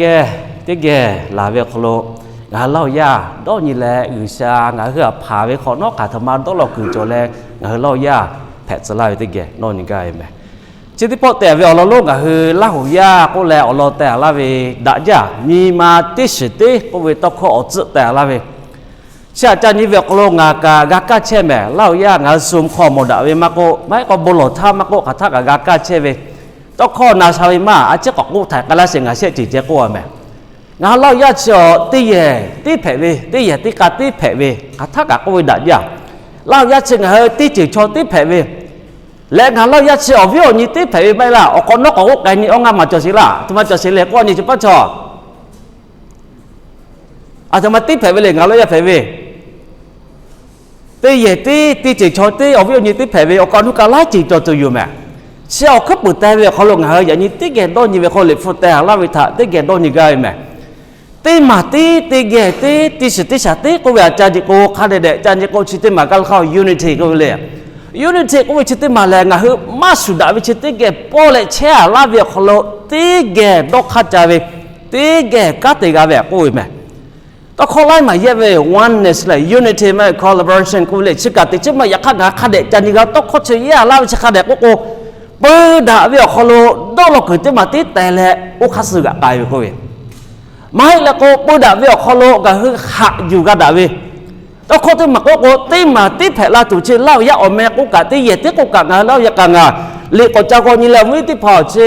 geh, teˇ geh laˬ ve awˬ hk'aw lo, ngaˬ hui Laˇ huˍ yaˇ dawˇ nyi leh G'uiˬsha ngaˬ hui htaꞈ hpanˍ ve hk'awꞈ nawˉ hk'aˬ htaꞈ ma dawˇ law kuiˬ cawˬ leh, ngaˬ hui Laˇ huˍ yaˇ hpehꞈ tcuh laˇ ve teˇ geh dawˇ nyi gaˇ ve meh. Chi teˇ pawˆ tehꞈ ve awˬ lawn lonˉ ngaˬ hui Laˇ huˍ yaˇ k'oˆ leh awˬ lawn tehꞈ laˇ ve daꞈ jaˇ nyi ma teˇ shiˍ teˇ k'oˆ ve tawˇ hkawˇ awˬ tcuhˆ tehꞈ laˇ ve, chi htaꞈ ca nyi ve awˬ hk'aw lo ngaˬ kaꞈ g'a kaˇ chehˇ meh. Laˇ huˍ yaˇ ngaˬ hui Zoom hk'aw mawˬ daꞈ ve maˇ k'oˆ, maˇ heˆ k'o bon lawˬ htaˇ maˇ k'oˆ, hk'aˬ htaˇ kaꞈ g'a kaˇ chehˇ ve. Tawˇ hkawˇ na sha ve maˇ a ciˉ k'awꞈ k'oˆ htaiˍ k'ai laˇ sheˍ, ngaˬ shehˆ ceuˬ ceh k'oˆ a meh. Ngaˬ hui Laˇ huˍ yaˇ chi awˬ teˇ yehˬ teˇ hpehꞈ ve, teˇ yehˬ teˇ k'a teˇ hpehꞈ ve, hk'aˬ htaˇ kaꞈ k'oˆ ve daꞈ jaˇ. Laˇ huˍ yaˇ chi ngaˬ hui teˇ ceuˬ chaw teˇ hpehꞈ ve leh, ngaˬ Laˇ huˍ yaˇ chi awˬ viˉ awˬ nyi teˇ hpehꞈ ve maˇ heˆ laˇ. Awˬ hk'awꞈ nawˉ k'awꞈ k'oˆ k'ai nyi, awˬ ngaˇ maˬ cawˬ sheˍ laˇ, a htoꞈ ma cawˬ sheˍ leh k'oˆ a nyi chi paˉ chaw, a htoꞈ ma teˇ hpehꞈ ve le, ngaˬ Laˇ huˍ yaˇ hpehꞈ ve teˇ yehˬ teˇ, teˇ ceuˬ chaw teˇ, awˬ viˉ awˬ nyi teˇ hpehꞞ ve awˬ kaꞈ awˬ nu kaꞈ laiˉ ceuˬ cawˬ tuˬ yoˬ meh. Chi awˬ hkuiˉ puiˍ teh ve awˬ hk'aw lo ngaˬ hui yaꞈ nyi teˇ geh dawˇ nyi ve hk'aw, Liꞈ hpu teh laˇ ve htaꞈ teˇ geh dawˇ nyi gaˇ ve meh. Teˇ maˬ tiˉ teˇ geh teˇ, teˇ shiˍ teˇ shaˍ teˇ k'oˆ ve aꞈ ca nyi k'o, hk'a dehꞈ dehꞈ ca nyi k'o, chi teˇ maˬ gaˇ leh hk'aˇ unity k'oˆ ve le. Unity k'oˆ ve chi teˇ maˬ lehˬ, ngaˬ hui maˇ shuˍ daꞈ ve chi teˇ geh pawˇ leh chehˇ a laˇ ve awˬ hk'aw lo, teˇ geh dawˇ hk'aˇ ca ve, teˇ geh kanˉ te g'a ve k'oˆ ve meh. Tawˇ hkawˇ laiˉ maˬ yehˇ ve oneness leh unity maˇ heˆ collaboration k'oˆ ve le, chi kaꞈ teꞈ chiˉ maˇ. Yaꞈ hk'aˇ ngaˬ hk'a dehꞈ ca nyi g'a tawˇ hkawˇ chi yehˇ a laˇ ve chi hk'a dehꞈ k'oˆ k'o, peu daꞈ ve awˬ hk'aw lo dawˇ law kuiˬ teˇ maˬ tiˉ teh leh oˇ hk'aˇ suh g'aꞈ k'ai ve k'oˆ ve, maˇ heˆ leh k'o, peu daꞈ ve awˬ hk'aw lo ngaˬ hui haꞈ yuˬ g'a daꞈ ve, tawˇ hkawˇ teˇ maˬ k'oˆ k'o, teˇ maˬ tiˉ hpehꞈ la tuˬ chi Laˇ huˍ yaˇ awˬ meh k'oˆ kaꞈ, teˇ yehˬ tiˉ k'oˆ kaꞈ, ngaˬ hui Laˇ huˍ yaˇ kaꞈ ngaˬ liꞈ k'awꞈ ca g'aw nyi leh, awˬ viˉ teˇ hpaˍ awˬ chi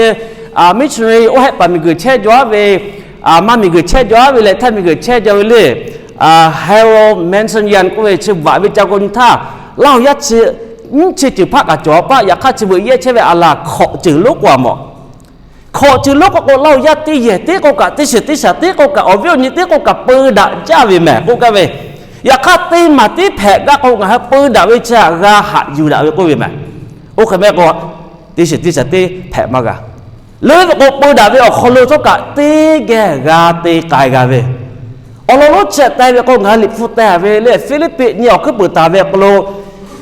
missionary oˇ hehˆ paˍ miˬguiˬ chehˇ jaw aˉ ve, maˇ miˬguiˬ chehˇ jaw aˉ ve leh htaiˇ miˬguiˬ chehˇ jaw ve le, Harold Manson Yan k'oˆ ve chi bvuhꞈ ve ca g'aw nyi htaˇ, Laˇ huˍ yaˇ chi nyiˇ chi ceuˬ hpaˆ kaꞈ cawˬ a paˆ. Yaꞈ hk'aˇ chi beuꞈ yehˇ chehˇ ve aˬ laˬ hkawꞈ ceuˬ lonˉ k'o a mawˬ. Hkawꞈ ceuˬ lonˉ k'o k'o, Laˇ huˍ yaˇ teˇ yehˬ tiˉ k'oˆ kaꞈ, teˇ shiˍ teˇ shaˍ tiˉ k'oˆ kaꞈ, awˬ viˉ awˬ nyi tiˉ k'oˆ kaꞈ, peu daꞈ jaˇ ve meh k'oˆ gaˇ ve. Yaꞈ hk'aˇ teˇ maˬ tiˉ hpehꞈ gaˇ k'o, ngaˬ hui peu daꞈ ve chi htaꞈ g'a haꞈ yuˬ daꞈ ve k'oˆ ve meh. Oˇ hk'e meh k'o, teˇ shiˍ teˇ shaˍ tiˉ hpehꞈ maˇ g'a. Leuˉ ve k'o, peu daꞈ ve awˬ hk'aw lo htawˇ kaꞈ teˇ geh g'a te k'ai g'a ve, awˬ lawn lonˉ chi htaꞈ teh ve k'o, ngaˬ hui Liꞈ hpu teh ve le, Hpiˇliˇpiˆ nyi awˬ hkuiˉ puiˍ taˍ ve awˬ hk'aw lo,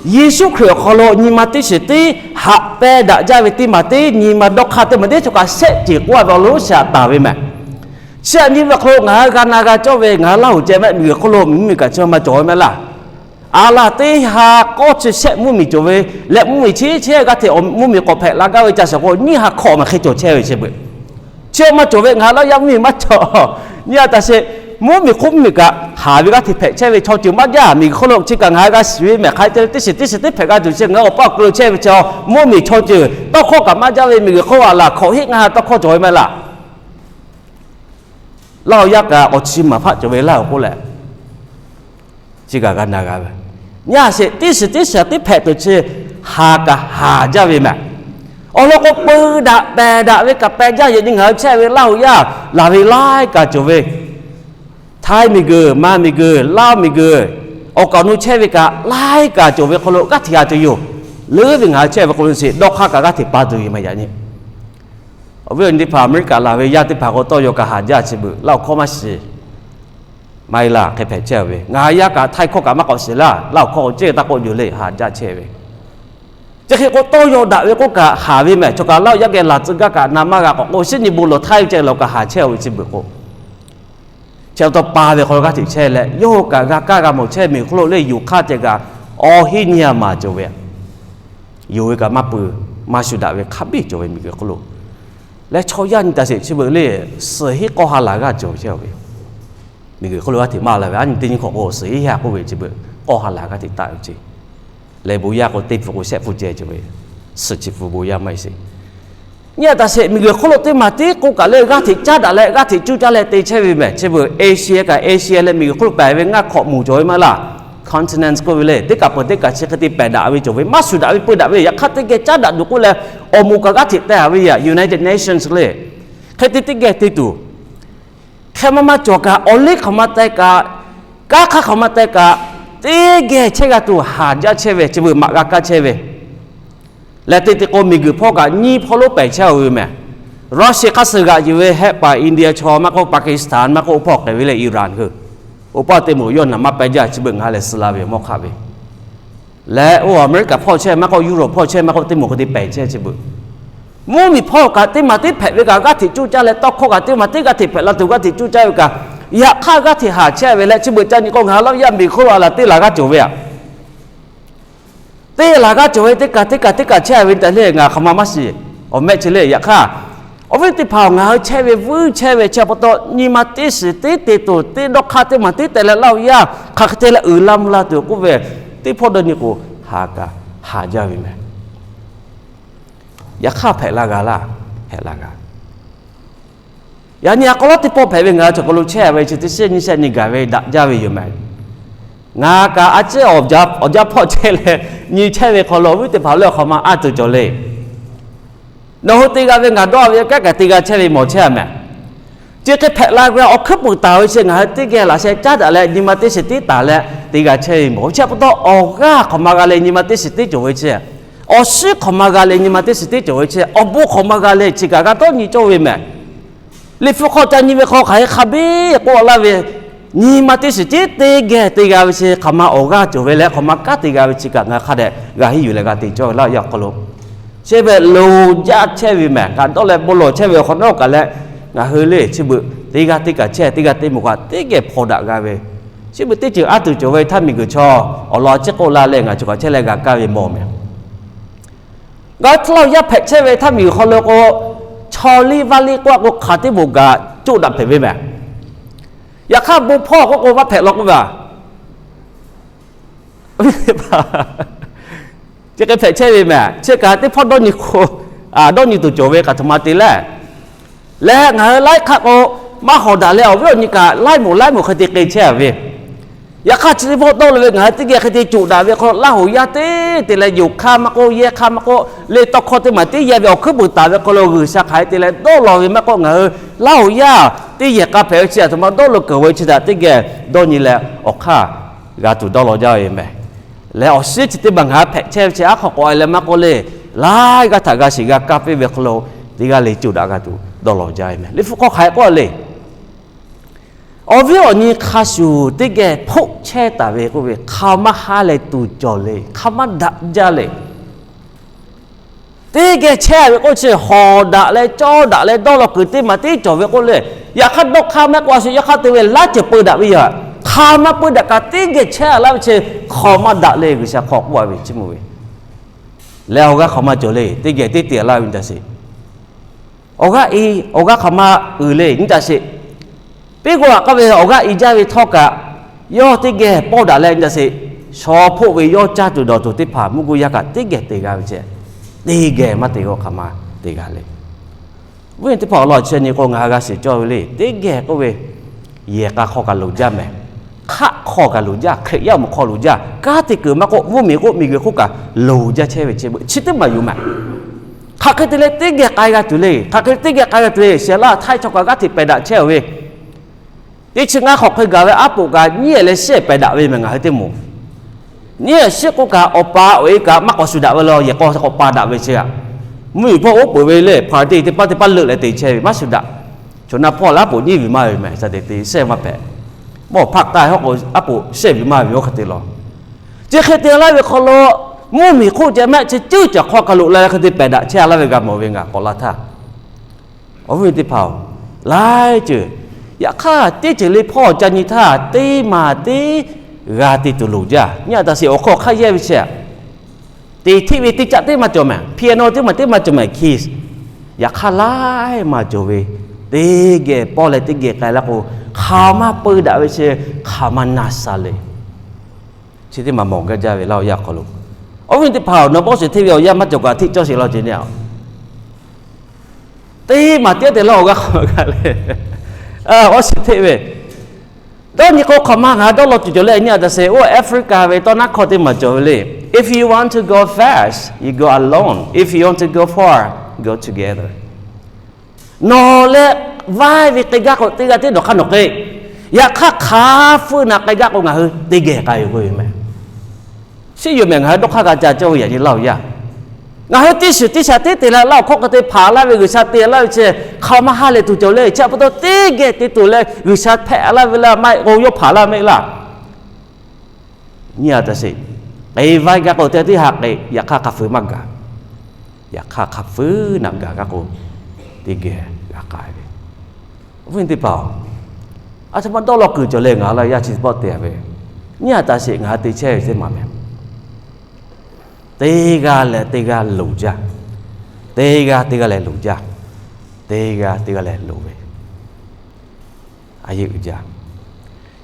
Yeˍsuˆ Hkriꞈ awˬ hk'aw lo nyi ma teˇ shiˍ tiˉ haꞈ peh daꞈ jaˇ ve teˇ maˬ tiˉ, nyi ma dawˇ hk'aˇ teˇ maˬ tiˉ chaw kaꞈ shehˆ ceuˬ k'oˆ a ve awˬ lawn lonˉ chi htaꞈ taˍ ve meh. Chi htaꞈ nyi ve awˬ hk'aw lo ngaˬ hui g'a na g'a cawˇ ve, ngaˬ hui Laˇ huˍ ceh meh, miˬguiˬ hk'oˆ lo mvuhˇmiˬ kaꞈ chi ma cawˬ ve meh laˇ. Aˬ laˬ teˇ ha k'awˇ chi shehˆ mvuhˇmiˬ cawˬ ve leh, mvuhˇmiˬ chi chehˇ g'aˇ hteꞈ mvuhˇmiˬ k'awꞈ hpehꞈ la gaˇ ve ca shiˍ k'o, nyiˇ ha hk'awꞈ maˬ hk'e cawˬ chehˇ ve chi beuꞈ. Chi ma cawˬ ve ngaˬ hui Laˇ huˍ yaˇ mvuhˇmiˬ maˇ cawˬ. Nyiˇ ha taꞈ sheˍ, mvuhˇmiˬ hk'oˆ mvuhˇmiˬ kaꞈ haˍ ve g'aˇ hteꞈ hpehꞈ chehˇ ve, chaw ceuˬ maˇ jaˇ. Miˬguiˬ hk'oˆ lo chi kaꞈ ngaˬ hui g'a shiˍ ve mehˬ hk'aˬ hk'e te le, teˇ shiˍ teˇ shiˍ teˇ hpehꞈ g'a tuˬ chi ngaˬ hui awˬ paˇ awˬ keu lo chehˇ ve chi, mvuhˇmiˬ chaw ceuˬ tawˇ hkawˇ kaꞈ maˇ jaˇ ve, miˬguiˬ hk'oˆ aˬ laˬ hkawꞈ hiˆ ngaˇ ha tawˇ hkawˇ cawˬ ve meh laˇ. Laˇ huˍ yaˇ kaꞈ awˬ chi maˬ hpaˆ cawˬ ve Laˇ huˍ k'oˆ leh, chi kaꞈ g'a na g'a ve. Nyi a sheˍ, teˇ shiˍ teˇ shiˍ teˇ hpehꞈ tuˬ chi haˍ kaꞈ haˍ jaˇ ve meh. Awˬ lawn k'o, peu daꞈ pehˬ daꞈ ve kaꞈ peh jaˇ. Yaꞈ nyi ngaˬ hui chehˇ ve Laˇ huˍ yaˇ laˬ ve laiˉ kaꞈ cawˬ ve, Htaiˇ miˬguiˬ, Manˇ miˬguiˬ, Laˇ miˬguiˬ, awˬ kaꞈ awˬ nu chehˇ ve kaꞈ laiˉ kaꞈ cawˬ ve hk'aw lo g'aˇ hteꞈ g'a tuˬ yoˬ. Leuˉ ve ngaˬ hui chehˇ ve k'o, chi dawˇ hk'aˇ kaꞈ g'aˇ hteꞈ pa tuˬ yoˬ meh yaꞈ nyi. Awˬ viˉ awˬ nyi teˇ hpaˍ, Aˍmeˍriˆkaˍ laˬ ve yaˇ teˇ hpaˍ k'o, tawˇ yaw kaꞈ haˍ jaˇ chi beuꞈ, Laˇ huˍ hkawˇ maˇ shiˍ. Maˇ heˆ laˇ, hk'e hpehꞈ chehˇ ve. Ngaˬ hui yaˇ kaꞈ Htaiˇ hkawˇ kaꞈ maˇ k'awꞈ shiˍ laˇ, Laˇ huˍ hkawˇ k'o ceˇ taˇ k'oˆ yoˬ le, haˍ jaˇ chehˇ ve. Chi hk'e k'o, tawˇ yaw daꞈ ve k'oˆ kaꞈ haˍ ve meh. Chaw kaꞈ Laˇ huˍ yaˇ geh laˬ tcuh gaˇ kaꞈ na maˇ g'a k'awꞈ k'o, shiˉ nyi bon lawˬ htaˇ ve ceh lawˬ kaꞈ haˍ chehˇ ve chi beuꞈ k'o, chi awˬ taw pa ve hk'aw lo g'aˇ hteꞈ chehˇ leh, yawˇ hui kaꞈ g'a kaˇ g'a mawˬ chehˇ miˬguiˬ hk'oˆ lo le, yonˍ hk'aˇ ceh kaꞈ awˬ heˆ nyi a maˍ cawˬ ve. Yonˍ ve kaꞈ maˇ peuˬ, maˇ shu daꞈ ve hk'a biˇ cawˬ ve miˬguiˬ hk'oˆ lo. Leh chaw yaˇ nyi taˍ sheˍ chi beuꞈ le, suhˍ heˆ k'awˇ ha laˬ g'aˇ cawˬ chehˇ ve. Miˬguiˬ hk'oˆ lo g'aˇ hteꞈ maˇ la ve, a nyi teˇ nyi hk'awꞈ k'o suhˍ heˆ ha k'oˆ ve chi beuꞈ k'awˇ ha laˬ g'aˇ hteꞈ taˆ ve ce. Leh bon yaˇ k'o teˇ hpu k'o shehˆ hpu ceh cawˬ ve, suhˍ chi hpu bon yaˇ maˇ heˆ sheˍ. Nyi a taˍ sheˍ, miˬguiˬ hk'oˆ lo teˇ maˬ tiˉ k'oˆ kaꞈ leh g'aˇ hteꞈ caˉ daꞈ leh g'aˇ hteꞈ cuˇ caˇ leh te chehˇ ve meh. Chi beuꞈ Asia kaꞈ Asia leh miˬguiˬ hk'oˆ lo pehˬ ve ngaˇ hk'awꞈ moˍ cawˬ ve maˇ laˇ. Continents k'oˆ ve le, teˇ kaꞈ peuˬ teˇ kaꞈ chi hk'e te pehˬ daꞈ ve cawˬ ve, maˇ shuˍ daꞈ ve peu daꞈ ve, yaꞈ hk'aˇ teˇ geh caˉ daꞈ tuˬ k'oˆ leh, awˬ moˍ kaꞈ g'aˇ hteꞈ teh a ve yaꞈ United Nations le. Hk'e te teˇ geh te tuˬ, hk'e maˇ maˇ cawˬ kaꞈ, awˬ liˇ hk'aˬ ma teh kaꞈ, kanˉ hk'aˇ hk'aˬ ma teh kaꞈ, teˇ geh chehˇ g'a tuˬ haˍ jaˇ chehˇ ve, chi beuꞈ maꞈ g'a kaˇ chehˇ ve. Leh te te k'o, miˬguiˬ hpawˇ kaꞈ nyiˇ hpawˇ lonˉ pehˬ chehˇ ve meh. Russia hk'aˇ suh g'aꞈ yuˬ ve hehˆ paˍ India chaw maˇ k'oˆ, Pakistan maˇ k'oˆ, hpawˇ k'ehˬ ve leh Iran hui, oˇ paˇ teˇ moˍ yawˇ naˬ maˇ peh jaˇ, chi beuꞈ ngaˬ hui lehˬ suh la ve mawˇ hk'aˆ ve. Leh oˇ Aˍmeˍriˆkaˍ hpawˇ chehˇ maˇ k'oˆ, Europe hpawˇ chehˇ maˇ k'oˆ, teˇ moˍ hk'e te pehˬ chehˇ chi beuꞈ. Mvuhˇmiˬ hpawˇ kaꞈ teˇ maˬ teˇ hpehꞈ ve kaꞈ g'aˇ hteꞈ cuˇ caˇ leh, tawˇ hkawˇ kaꞈ teˇ maˬ teˇ g'aˇ hteꞈ hpehꞈ la tuˬ g'aˇ hteꞈ cuˇ caˇ ve kaꞈ, yaꞈ hk'aˇ g'aˇ hteꞈ haˍ chehˇ ve leh, chi beuꞈ ca nyi k'o ngaˬ hui Laˇ huˍ yaˇ miˬ hk'oˆ lo a laˬ teˇ laˬ g'aˇ cawˬ ve aꞈ. Teˇ laˬ g'aˇ cawˬ ve teˇ kaˬ teˇ kaˬ teˇ kaˬ chehˇ ve te le, ngaˬ hk'aˬ ma maˇ shiˍ. Awˬ mehˆ chi le. Yaꞈ hk'aˇ, awˬ viˉ teˇ hpaˍ-oˬ, ngaˬ hui chehˇ ve vuiˇ chehˇ ve chi pa taw nyi ma teˇ shiˍ teˇ te tuˬ, teˇ dawˇ hk'aˇ teˇ maˬ teˇ teh leh Laˇ huˍ yaˇ hk'aˬ hk'e te leh uiˍ la mvuh la tuˬ k'oˆ ve, teˇ hpawˇ dawˇ nyi k'o, haˍ kaꞈ haˍ jaˇ ve mehˍ. Yaꞈ hk'aˇ hpehꞈ la g'a laˇ, hpehꞈ la g'a. Yaꞈ nyi a k'aw lawˉ teˇ pawˆ hpehꞈ ve ngaˬ hui chaw hk'aw lo chehˇ ve chi teˇ shehˆ nyi shehˆ nyi gaˬ ve daꞈ jaˇ ve yoˬ mehˍ. Ngaˬ kaꞈ a ciˉ awˬ jaˇ hpawˇ chehˇ leh nyi chehˇ ve hk'aw lo awˬ viˉ teˇ hpaˍ lehˬ hk'aˬ ma a tuˬ cawˬ le. Nawˬ hui te g'a ve ngaˬ dawˇ ve kanˉ kaꞈ te g'a chehˇ ve mawˬ chehˇ a mehˍ. Chi hk'e hpehꞈ la ve awˬ hkuiˉ puiˍ taˍ ve chi ngaˬ hui teˇ geh laꞈ sheh caˉ daꞈ leh nyi ma teˇ shiˍ tiˉ taˍ leh te g'a chehˇ ve mawˬ. Chi pa taw awˬ g'aˇ hk'aˬ ma g'a leh nyi ma teˇ shiˍ tiˉ cawˬ ve chi, awˬ shiˉ hk'aˬ ma g'a leh nyi ma teˇ shiˍ tiˉ cawˬ ve chi, awˬ bon hk'aˬ ma g'a leh chi kaꞈ g'a dawˇ nyi cawˇ ve mehˍ. Liꞈ hpu hk'aw ca nyi ve hk'aw hk'aˬ hk'e hk'a biˇ k'oˆ laˇ ve, nyi ma teˇ shiˍ tiˉ teˇ geh te g'a ve chi hk'aˬ ma awˬ g'aˇ cawˬ ve leh hk'aˬ ma kanˉ te g'a ve chi kaꞈ ngaˬ hui hk'a dehꞈ g'a henˇ yuˬ leh g'a te cawˇ ve Laˇ huˍ yaˇ awˬ hk'aw lo. Chi beuꞈ loˍ jaˇ chehˇ ve mehˍ. Kaꞈ dawˇ leh bon lawˬ chehˇ ve awˬ hk'awꞈ nawˉ kaꞈ leh, ngaˬ hui le chi beuꞈ teˇ g'aˇ teˇ kaˬ chehˇ, teˇ g'aˇ teˇ moˍ kaꞈ teˇ geh hpaw daꞈ g'a ve, chi beuꞈ teˇ ceuˬ a tuˬ cawˬ ve htaˇ miˬguiˬ chaw awˬ lawn a ciˉ k'oˆ la leh ngaˬ cawˬ kaꞈ chehˇ leh g'a kaˇ ve mawˬ mehˍ. Ngaˬ hui Laˇ huˍ yaˇ hpehꞈ chehˇ ve htaˇ miˬguiˬ hk'aw lo k'o, chaw liˇ vaˇ liˇ k'oˆ a k'o hk'aˬ teˇ moˍ gaˬ coˆ daꞈ hpehꞈ ve mehˍ. Yaꞈ hk'aˇ bon hpawˇ k'oˆ k'o maˇ hpehꞈ law k'oˆ ve a. Chi hk'e hpehꞈ chehˇ ve mehˍ. Chi kaꞈ teˇ hpawˇ dawˇ nyi k'o, dawˇ nyi tuˬ cawˬ ve kaꞈ htoꞈ ma te leh, leh ngaˬ hui laiˉ hk'aˆ k'o, maˇ hawˍ daꞈ leh awˬ viˉ awˬ nyi kaꞈ laiˉ moˍ laiˉ moˍ hk'e te k'ai chehˇ a ve. Yaꞈ hk'aˇ chi teˇ pawˆ dawˇ law ve ngaˬ hui teˇ geh hk'e te coˬ daꞈ ve hk'aw lo Laˇ huˍ yaˇ teˇ te leh yoˬ hk'aˇ maˇ k'oˆ, yehˇ hk'aˇ maˇ k'oˆ, le tawˇ hkawˇ teˇ maˬ teˇ yehˇ ve awˬ hkuiˉ puiˍ taˍ ve hk'aw lo G'uiˬsha hk'aˬ hk'e te leh dawˇ law ve maˇ k'oˆ, ngaˬ hui Laˇ huˍ yaˇ teˇ yehˬ k'a hpehꞈ ve chi a htoꞈ ma dawˇ law keunˍ ve chi htaꞈ teˇ geh dawˇ nyi leh awˬ hk'aˇ g'a tuˬ dawˇ law jaˇ ve mehˍ. Leh awˬ shiˉ chi teˇ maˬ ngaˬ hui hpehꞈ chehˇ ve chi aˉ hk'aw k'awꞈ e leh maˇ k'oˆ le, laiˉ g'aˇ htaꞈ g'a shiˍ g'a kaˇ piˇ ve hk'aw lo teˇ g'aˇ le coˬ daꞈ g'a tuˬ dawˇ law jaˇ ve mehˍ. Liꞈ hpu hk'aw hk'aˬ hk'e k'oˆ le, awˬ viˉ awˬ nyi hk'a shuˍ teˇ geh hpoˆ chehˇ taˍ ve k'oˆ ve, hk'aˬ maˇ ha leh tuˬ cawˬ le, hk'aˬ maˇ daꞈ jaˇ le. Teˇ geh chehˇ ve k'oˆ chi hawˍ daꞈ leh cawˇ daꞈ leh dawˇ law kuiˬ teˇ maˬ teˇ cawˬ ve k'oˆ le. Yaꞈ hk'aˇ dawˇ hk'aˇ mehˆ k'o a shu yaꞈ hk'aˇ te ve laˇ ceuˬ peu daꞈ ve yoˬ. Hk'aˬ maˇ peu daꞈ kaꞈ teˇ geh chehˇ laˇ ve chi hk'aˬ maˇ daꞈ le, G'uiˬsha hk'aw k'oˆ a ve chi mvuhˇ ve leh awˬ g'aˇ hk'aˬ ma cawˬ le, teˇ geh teˇ te laˇ ve nyi taˍ sheˍ. Awˬ g'aˇ e, awˬ g'aˇ hk'aˬ ma uiˍ le nyi taˍ sheˍ. Piˇ k'o aꞈ k'oˆ ve awˬ g'aˇ i jaˇ ve htawˇ kaꞈ, yawˇ teˇ geh pawˇ daꞈ leh nyi taˍ sheˍ. Shaw hpoˆ ve yawˇ caˇ tuˬ dawˬ tuˬ teˇ hpaˍ mvuhˇ guˇ yaˇ kaꞈ teˇ geh te g'a ve chi, teˇ geh maˇ te g'a hk'aˬ ma te g'a le. Viˉ teˇ hpaˍ awˬ lawn chi nyi k'o ngaˬ hui g'a shiˍ cawˇ ve le. Teˇ geh k'oˆ ve, yehˬ k'a hk'aw kaꞈ loˍ jaˇ mehˍ. Hk'aˆ hk'aw kaꞈ loˍ jaˇ, Hkriꞈ yaˇ awˬ moˍ hk'aw loˍ jaˇ, kanˉ te kuiˬ maˇ k'oˆ, mvuhˇmiˬ k'oˆ miˬguiˬ hk'oˆ kaꞈ loˍ jaˇ chehˇ ve chi beuꞈ chi teˇ maˬ yoˬ mehˍ. Hk'aˬ hk'e te leh teˇ geh k'ai g'a tuˬ le, hk'aˬ hk'e teˇ geh k'ai g'a tuˬ le. Shehˍ laˇ htaiˇ chaw kaꞈ g'aˇ hteꞈ pehˬ daꞈ chehˇ ve teˇ chi ngaˇ hk'awꞈ hk'e gaˬ ve aˉ poꞈ kaꞈ nyiˉ ehˍ leh shehˆ pehˬ daꞈ ve mehˍ ngaˬ hui teˇ moˍ. Nyiˉ ehˍ shehˆ k'oˆ kaꞈ awˬ pa awˬ e kaꞈ maˇ k'awꞈ shuˍ daꞈ ve le, yehˬ k'aw k'awꞈ pa daꞈ ve chi aꞈ. Mvuhˇmiˬ hpawˇ oˉ peunˍ ve le, party teˇ paˉ teˇ paˉ leuˆ leh te chehˇ ve maˇ shuˍ daꞈ. Chaw na hpawˇ leh aˉ poꞈ nyiˉ vuiˬ maˇ ve mehˍ, ca te te shehˆ maˇ hpehꞈ. Mawˇ hpaˆ k'ai hawˉ k'o aˉ poꞈ shehˆ vuiˬ maˇ ve oˇ hk'e te law. Chi hk'e te laˇ ve hk'aw lo, mvuhˇmiˬ hk'oˆ ceh mehˆ chi ceuˇ caˬ hk'aw kaꞈ loꞈ la leh hk'e te pehˬ daꞈ chehˇ a laˇ ve g'a mawˬ ve ngaˬ k'awꞈ la htaˇ. Awˬ viˉ teˇ hpaˍ-oˬ, laiˉ ceuˬ, yaꞈ hk'aˇ teˇ ceuˬ le hpawˇ ca nyi htaˇ teˇ maˬ teˇ g'a te tuˬ loˍ jaˇ. Nyi a taˍ sheˍ awˬ hk'aw hk'aˇ yehˇ ve chi aꞈ, teꞈ hteˆ ve teˇ caˆ teˇ maˇ cawˬ mehˍ, piano teˇ maˬ teˇ maˇ cawˬ mehˍ, keys. Yaꞈ hk'aˇ laiˉ maˬ cawˬ ve, teˇ geh pawˇ leh teˇ geh k'ai laˇ k'o, hk'aˬ maˇ peu daꞈ ve chi, hk'aˬ maˇ na sha le. Chi teˇ maˬ mawˬ gaˇ jaˇ ve laˇ awˬ yanˇ hk'aw lo. Awˬ viˉ teˇ hpaˍ-oˬ, nawˬ bawˇ shiˍ hteˆ ve awˬ yanˇ maˇ cawˬ kaꞈ hteˆ cawˇ sheˍ law ce ne a. Teˇ maˬ teˇ te laˇ awˬ g'aˇ hk'aˬ ma g'a le. Awˬ shiˍ hteˆ ve, dawˇ nyi k'o hk'aˬ ma ngaˬ dawˇ law tuˬ cawˬ le. Nyi a taˍ sheˍ, oˇ Africa ve tawˇ naˉ hkawˇ teˇ maˬ cawˬ ve le. If you want to go fast, you go alone. If you want to go far, go together. Nawˬ leh vaiˇ ve k'ai gaˇ k'o teˇ g'aˇ tiˉ nawˬ hk'aˇ nawˬ k'ai. Yaꞈ hk'aˇ hk'a feuˆ na k'ai gaˇ k'o ngaˬ hui teˇ geh k'ai ve k'oˆ ve mehˍ. Chi yoˬ mehˍ, ngaˬ hui dawˇ hk'aˇ g'a ca cawˇ ve yaꞈ nyi laˇ awˬ yanˇ. Ngaˬ hui teˇ shiˍ teˇ shaˍ teˇ te leh laˇ awˬ hkawˇ hk'e te hpaˍ laˇ ve G'uiˬsha te laˇ ve chi, hk'aˬ maˇ ha leh tuˬ cawˬ le. Chi pa taw teˇ geh te tuˬ leh G'uiˬsha hpehꞈ laˇ ve laˇ maˇ heˆ k'o yawˇ hpaˍ laˇ mehˆ laˇ. Nyi a taˍ sheˍ, k'ai vaiˇ gaˇ k'o teˇ tiˉ ha k'ai, yaꞈ hk'aˇ hk'a feuˆ maˇ gaˬ. Yaꞈ hk'aˇ, hk'a pfuhˇ naꞈ gaˬ g'a k'o, teˇ geh g'a k'ai ve. Awˬ viˉ teˇ hpaˍ-oˬ, a htoꞈ ma dawˇ law kuiˬ cawˬ leh ngaˬ hui la yaˇ chi teˇ pawˆ te ve, nyi a taꞈ sheˍ ngaˬ hui te chehˇ ve teˇ maˬ meh. Teˇ g'aˇ leh teˇ g'aˇ loˍ jaˇ. Teˇ g'aˇ teˇ g'aˇ leh loˍ jaˇ. Teˇ g'aˇ teˇ g'aˇ leh loˍ ve, a yeˇ uiˍ jaˇ.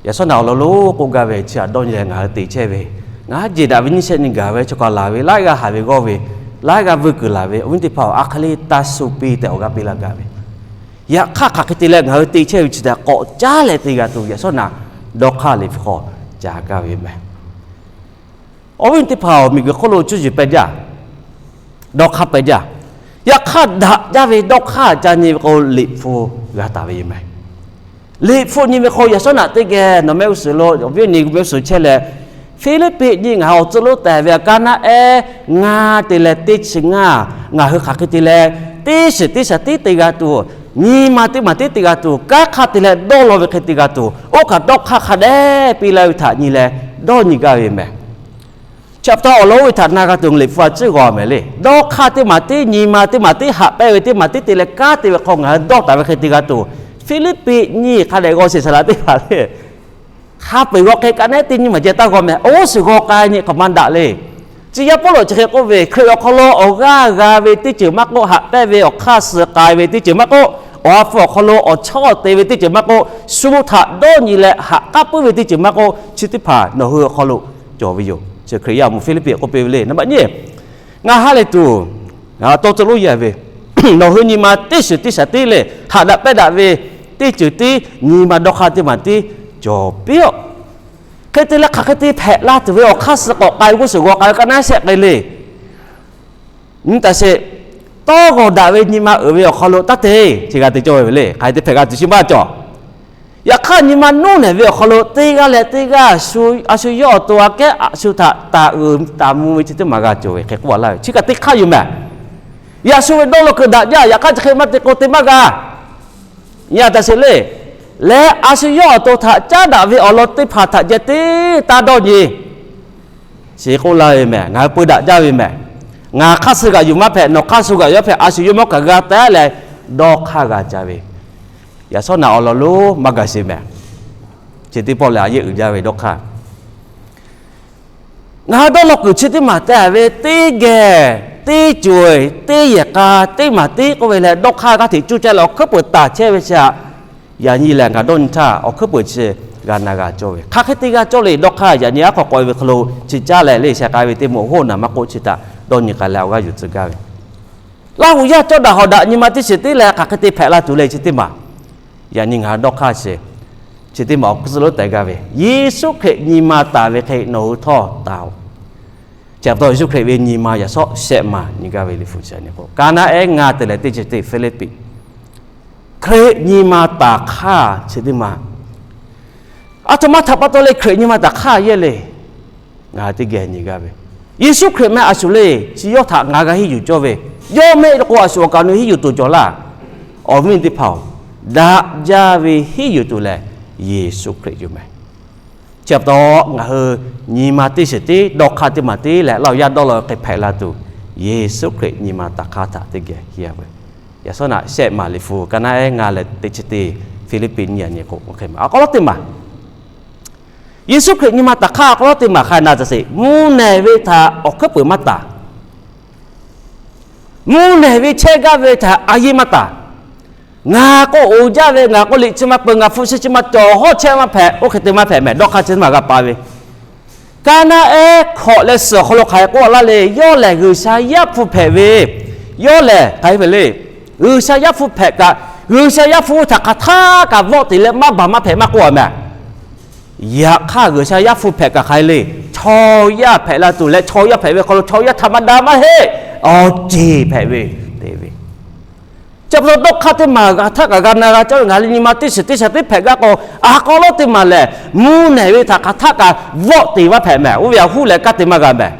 Yaꞈ shawˉ naꞈ awˬ lawn lonˉ k'oˆ gaˇ ve, chi htaꞈ dawˇ nyi leh ngaˬ hui te chehˇ ve, ngaˬ hui jeˬ daꞈ ve nyiˇ shehˆ nyi gaˬ ve chaw kaꞈ laˬ ve, laiˉ g'aˇ haˍ ve g'awˇ ve, laiˉ g'aˇ vuiˇ kuiˬ laˬ ve, awˬ viˉ teˇ hpaˍ-oˬ, a hk'e le taˇ shu piˇ tehꞈ awˬ g'aˇ piˇ laˇ gaˇ ve. Yaꞈ hk'aˇ, hk'aˬ hk'e te leh ngaˬ hui te chehˇ ve chi htaꞈ k'awꞈ caˉ leh te g'a tuˬ, yaꞈ shawˉ naꞈ dawˇ hk'aˇ liꞈ hpu hk'aw ca gaˇ ve yoˬ meh. Awˬ viˉ teˇ hpaˍ-oˬ, miˬguiˬ hk'oˆ lo cuˇ yiˍ peh jaˇ, dawˇ hk'aˇ peh jaˇ. Yaꞈ hk'aˇ, daꞈ jaˇ ve dawˇ hk'aˇ ca nyi ve k'o, liꞈ hpu g'a taˍ ve yoˬ meh. Liꞈ hpu nyi ve k'o, yaꞈ shawˉ naꞈ teˇ geh nawˬ mehˆ g'uˇ suhˍ lo awˬ viˉ awˬ nyi mehˆ g'uˇ suhˍ chehˇ leh, Hpiˇliˇpiˆ nyiˇ ngaˬ hui awˬ tcuh lonˉ tehˬ ve a kaˇ naˆ ehˉ ngaˇ te leh teˇ chi ngaˇ, ngaˬ hui hk'aˬ hk'e te leh teˇ shiˍ teˇ shaˍ tiˉ te g'a tuˬ, nyi ma teˇ maˬ tiˉ te g'a tuˬ, kanˉ hk'aˇ te leh dawˇ law ve hk'e te g'a tuˬ, oˇ kaꞈ dawˇ hk'aˇ hk'a dehꞈ piˇ laˇ ve htaꞈ nyi leh dawˇ nyi gaˇ ve meh. Chi pa taw awˬ lawn oˇ ve htaꞈ na g'a tuˬ, liꞈ hpu a ciˉ g'aw mehˍ le. Dawˇ hk'aˇ teˇ maˬ tiˉ, nyi ma teˇ maˬ tiˉ, haꞈ pehnˇ ve teˇ maˬ tiˉ te leh kanˉ te ve hk'aw ngaˬ hui dawˇ taˍ ve hk'e te g'a tuˬ, Hpiˇliˇpiˆ nyiˇ hk'a dehꞈ g'aw sheˍ saˍ laꞈ teˇ hpaˍ le. Hk'a peu-eˬ g'aw hk'e kaꞈ neˉ teˇ nyiˇ maˬ jeh taˇ g'aw meh, oˇ shiˍ g'aw k'ai nyi k'awꞈ maˇ daꞈ le. Tcuh yaˇ Pawˇluꞈ chi hk'e k'oˆ ve, Hkriꞈ awˬ hk'aw lo awˬ g'aˇ g'a ve teˇ ceuˬ maˇ k'oˆ, haꞈ pehnˇ ve awˬ hk'aˇ suh k'ai ve teˇ ceuˬ maˇ k'oˆ, awˬ ha hpu awˬ hk'aw lo awˬ chawˇ te ve teˇ ceuˬ maˇ k'oˆ, shu htaꞈ dawˇ nyi leh haꞈ k'aˉ puiˉ ve teˇ ceuˬ maˇ k'oˆ, chi teˇ hpaˍ nawˬ hui awˬ hk'aw lo cawˬ ve yoˬ. Chi Hkriꞈ yaˇ awˬ moˍ Hpiˇliˇpiˆ k'oˆ piˇ ve le. Naˍ baꞈ nyiˇ, ngaˬ ha lehˬ tuˬ, ngaˬ tawˇ tcuh lonˉ yaˇ ve, nawˬ hui nyi ma teˇ shiˍ teˇ shaˍ tiˉ leh haꞈ daꞈ pehnˇ daꞈ ve teˇ ceuˬ tiˉ, nyi ma dawˇ hk'aˇ teˇ maˬ tiˉ cawˬ piˇ-oˆ. Hk'e te leh hk'aˬ hk'e te hpehꞈ la tuˬ ve awˬ hk'aˇ suh k'awꞈ k'ai ve g'uˇ suhˍ g'aw k'ai ve kaꞈ naˉ shehˆ k'ai le. Nyi taˍ sheˍ, tawˇ g'awˬ daꞈ ve nyi ma uiˍ ve awˬ hk'aw lo taˇ te, chi g'a te cawˇ ve le. Hk'aˬ hk'e te hpehꞈ g'a tuˬ chi maˇ cawˬ. Yaꞈ hk'aˇ, nyi ma nuˇ nehˬ ve awˬ hk'aw lo teˇ g'aˇ leh teˇ g'aˇ a shu yawˇ awˬ to aꞈ kehˉ a shu htaꞈ taˍ uiˍ taˍ mvuh ve chi teˇ maˬ g'a cawˬ ve hk'e k'oˆ laˇ ve, chi kaꞈ teˇ hk'aˇ yoˬ meh. Yaꞈ shu ve dawˇ law kuiˬ daꞈ jaˇ, yaꞈ hk'aˇ chi hk'e maˇ te k'o te maˇ g'a. Nyi a taˍ sheˍ le. Leh a shu yawˇ awˬ to htaꞈ caˉ daꞈ ve awˬ lawn teˇ hpaˍ htaꞈ ceh teˇ taˇ dawˇ nyi. Chi k'oˆ laˇ ve meh, ngaˬ hui peu daꞈ jaˇ ve meh. Ngaˬ hk'aˇ suh g'aꞈ yuˬ maˇ hpehꞈ, nawˬ hk'aˇ suh g'aꞈ yuˬ maˇ hpehꞈ, a shu yawˇ mawˇ kaꞈ g'a teh leh dawˇ hk'aˇ g'a ca ve, yaꞈ shawˉ naꞈ awˬ lawn lonˉ maˇ gaˬ sheˍ meh. Chi teˇ pawˆ lehˬ a yeˇ uiˍ jaˇ ve dawˇ hk'aˇ. Ngaˬ hui dawˇ law kuiˬ chi teˇ maˬ te ve teˇ geh, teˇ ceuˬ, teˇ yehˬ k'a, teˇ maˬ tiˉ k'oˆ ve leh dawˇ hk'aˇ g'aˇ hteꞈ cuˇ caˇ leh awˬ hkuiˉ peuˬ taˍ chehˇ ve chi htaꞈ yaꞈ nyi lehˬ ngaˬ dawˇ nyi htaˇ awˬ hkuiˉ peuˬ chi g'a na g'a cawˇ ve, hk'aˬ hk'e te g'a cawˇ le dawˇ hk'aˇ, yaꞈ nyi aˉ hk'aw k'awꞈ e ve hk'aw lo chi caˇ leh le sheh k'ai ve teˇ moˍ hoˉ naˬ maˇ k'oˆ chi htaꞈ dawˇ nyi k'ai leh awˬ g'aˇ yuˬ tcuh gaˇ ve. Laˇ hu yaˇ cawˇ daꞈ hawˍ daꞈ nyi ma teˇ shiˍ tiˉ leh hk'aˬ hk'e te hpehꞈ la tuˬ le chi teˇ maˬ. Yaꞈ nyi ngaˬ hui dawˇ hk'aˇ sheˍ, chi teˇ maˬ awˬ hkuiˉ suh lonˉ tehꞈ gaˇ ve, Yeˍsuˆ Hkriꞈ nyi ma taˍ ve hk'e nawˬ hui htawˇ taˍ-oˬ. Chi pa taw Yeˍsuˆ Hkriꞈ ve nyi ma yaꞈ shawˉ shehˆ maˬ nyi gaˇ ve liꞈ hpu chi nyi k'o, kaˇ naˆ ehˉ ngaˇ te leh teˇ chi teˇ Hpiˇliˇpiˆ, Hkriꞈ nyi ma taˍ hk'aˇ chi teˇ maˬ. A htoꞈ ma htaꞈ pa taw leh Hkriꞈ nyi ma taˍ hk'aˇ yehˇ le. Ngaˬ hui teˇ geh nyi gaˇ ve, Yeˍsuˆ Hkriꞈ meh a shuˍ le, chi yawˇ htaꞈ ngaˬ g'a henˇ yuˬ cawˇ ve, yawˇ mehˆ k'o a shuˍ awˬ kaꞈ nawˬ hui henˇ yuˬ tuˬ cawˬ laˇ. Awˬ viˉ teˇ hpaˍ-oˬ, daꞈ jaˇ ve henˇ yuˬ tuˬ lehˬ Yeˍsuˆ Hkriꞈ yoˬ meh. Chi pa taw ngaˬ hui nyi ma teˇ shiˍ tiˉ, dawˇ hk'aˇ teˇ maˬ tiˉ leh laˇ hu yaˇ dawˇ law hk'e hpehꞈ la tuˬ, Yeˍsuˆ Hkriꞈ nyi ma taˍ hk'aˇ htaꞈ teˇ geh henˇ a ve. Yaꞈ shawˉ naꞈ shehˆ maˬ liꞈ hpu kaˇ naˆ ehˉ ngaˇ leh teˇ chi teˇ Hpiˇliˇpiˆ nyiˇ a nyi k'o, awˬ hk'e maˬ a k'aw lawˉ teˇ maˬ, Yeˍsuˆ Hkriꞈ nyi ma taˍ hk'aˇ a k'aw lawˉ teˇ maˬ hk'a na taˍ sheˍ, mvuhˇ nehˬ ve htaꞈ awˬ hkuiˉ peuˬ maˇ taˍ. Mvuhˇ nehˬ ve chehˇ gaˇ ve htaꞈ a yeˇ maˇ taˍ. Ngaˬ k'o oˍ jaˇ ve, ngaˬ k'o liꞈ chi maˇ peuˬ, ngaˬ hpu shi chi maˇ cawˬ, hawˉ chehˇ maˇ hpehꞈ, oˇ hk'e te maˇ hpehꞈ meh, dawˇ hk'aˇ chi teˇ maˬ g'a pa ve. Kaˇ naˆ ehˉ hkawꞈ leh suhˍ awˬ hk'aw lo hk'aˬ hk'e k'oˆ laˇ le, yawˇ lehˬ G'uiˬsha Yaˇ hpu hpehꞈ ve, yawˇ lehˬ hk'aˬ hk'e hpehꞈ le, G'uiˬsha Yaˇ hpu hpehꞈ kaꞈ, G'uiˬsha Yaˇ hpu htaꞈ hk'aˬ htaˆ kaꞈ vawˆ te leh maˇ baˬ maˇ hpehꞈ maˇ k'oˆ a meh. Yaꞈ hk'aˇ G'uiˬsha Yaˇ hpu hpehꞈ kaꞈ hk'aˬ hk'e le, chaw yaˇ hpehꞈ la tuˬ leh chaw yaˇ hpehꞈ ve hk'aw lo chaw yaˇ htaꞈ maˇ da maˇ heˆ, awˬ ceˬ hpehꞈ ve te ve. Chi pa taw dawˇ hk'aˇ teˇ maˬ g'a htaˇ kaꞈ g'a na g'a cawˇ ve, ngaˬ hui nyi ma teˇ shiˍ teˇ shaˍ tiˉ hpehꞈ gaˇ k'o, a k'aw lawˉ teˇ maˬ lehˬ mvuhˇ nehˬ ve htaꞈ hk'aˬ htaˆ kaꞈ vawˆ te maˇ hpehꞈ meh. Oˇ ve yaꞈ huˉ leh kanˉ te maˇ g'a meh.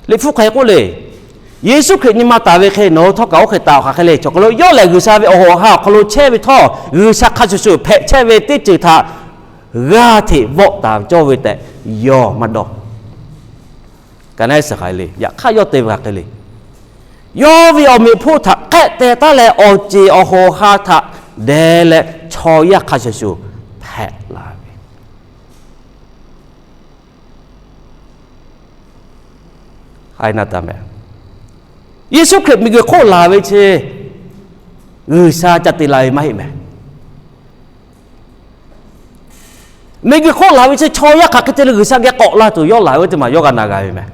Liꞈ hpu hk'aˬ hk'e k'oˆ le, Yeˍsuˆ Hkriꞈ nyi ma taˍ ve hk'e nawˬ hui htawˇ kaꞈ oˇ hk'e taˍ-oˬ. Hk'aˬ hk'e le, chaw hk'aw lo yawˇ lehˬ G'uiˬsha ve awˬ hoꞈ awˬ ha awˬ hk'aw lo chehˇ ve htawˇ, G'uiˬsha hk'a shuˍ shuˍ hpehꞈ chehˇ ve teˇ ceuˬ htaꞈ g'aˇ hteꞈ vawˆ taˍ cawˇ ve tehꞈ yawˇ maˇ dawˇ. Kaˇ naˆ ehˉ suhˍ hk'aˬ hk'e le, yaꞈ hk'aˇ yawˇ te ve hk'aˬ hk'e le. Yawˇ ve awˬ meꞈ hpfuhˇ htaꞈ k'ehˆ teh taˉ leh, awˬ ceˬ awˬ hawˬ ha htaꞈ deh leh, chaw yaˇ hk'a shuˍ shuˍ hpehꞈ la ve. Yeˍsuˆ Hkriꞈ miˬguiˬ hk'oˆ laˬ ve chi, G'uiˬsha ca te la ve maˇ heˆ mehˍ. Miˬguiˬ hk'oˆ laˬ ve chi chaw yaˇ hk'aˬ hk'e te leh G'uiˬsha geh k'awꞈ la tuˬ yawˇ laˬ ve teˇ maˬ yawˇ g'a na g'a ve mehˍ.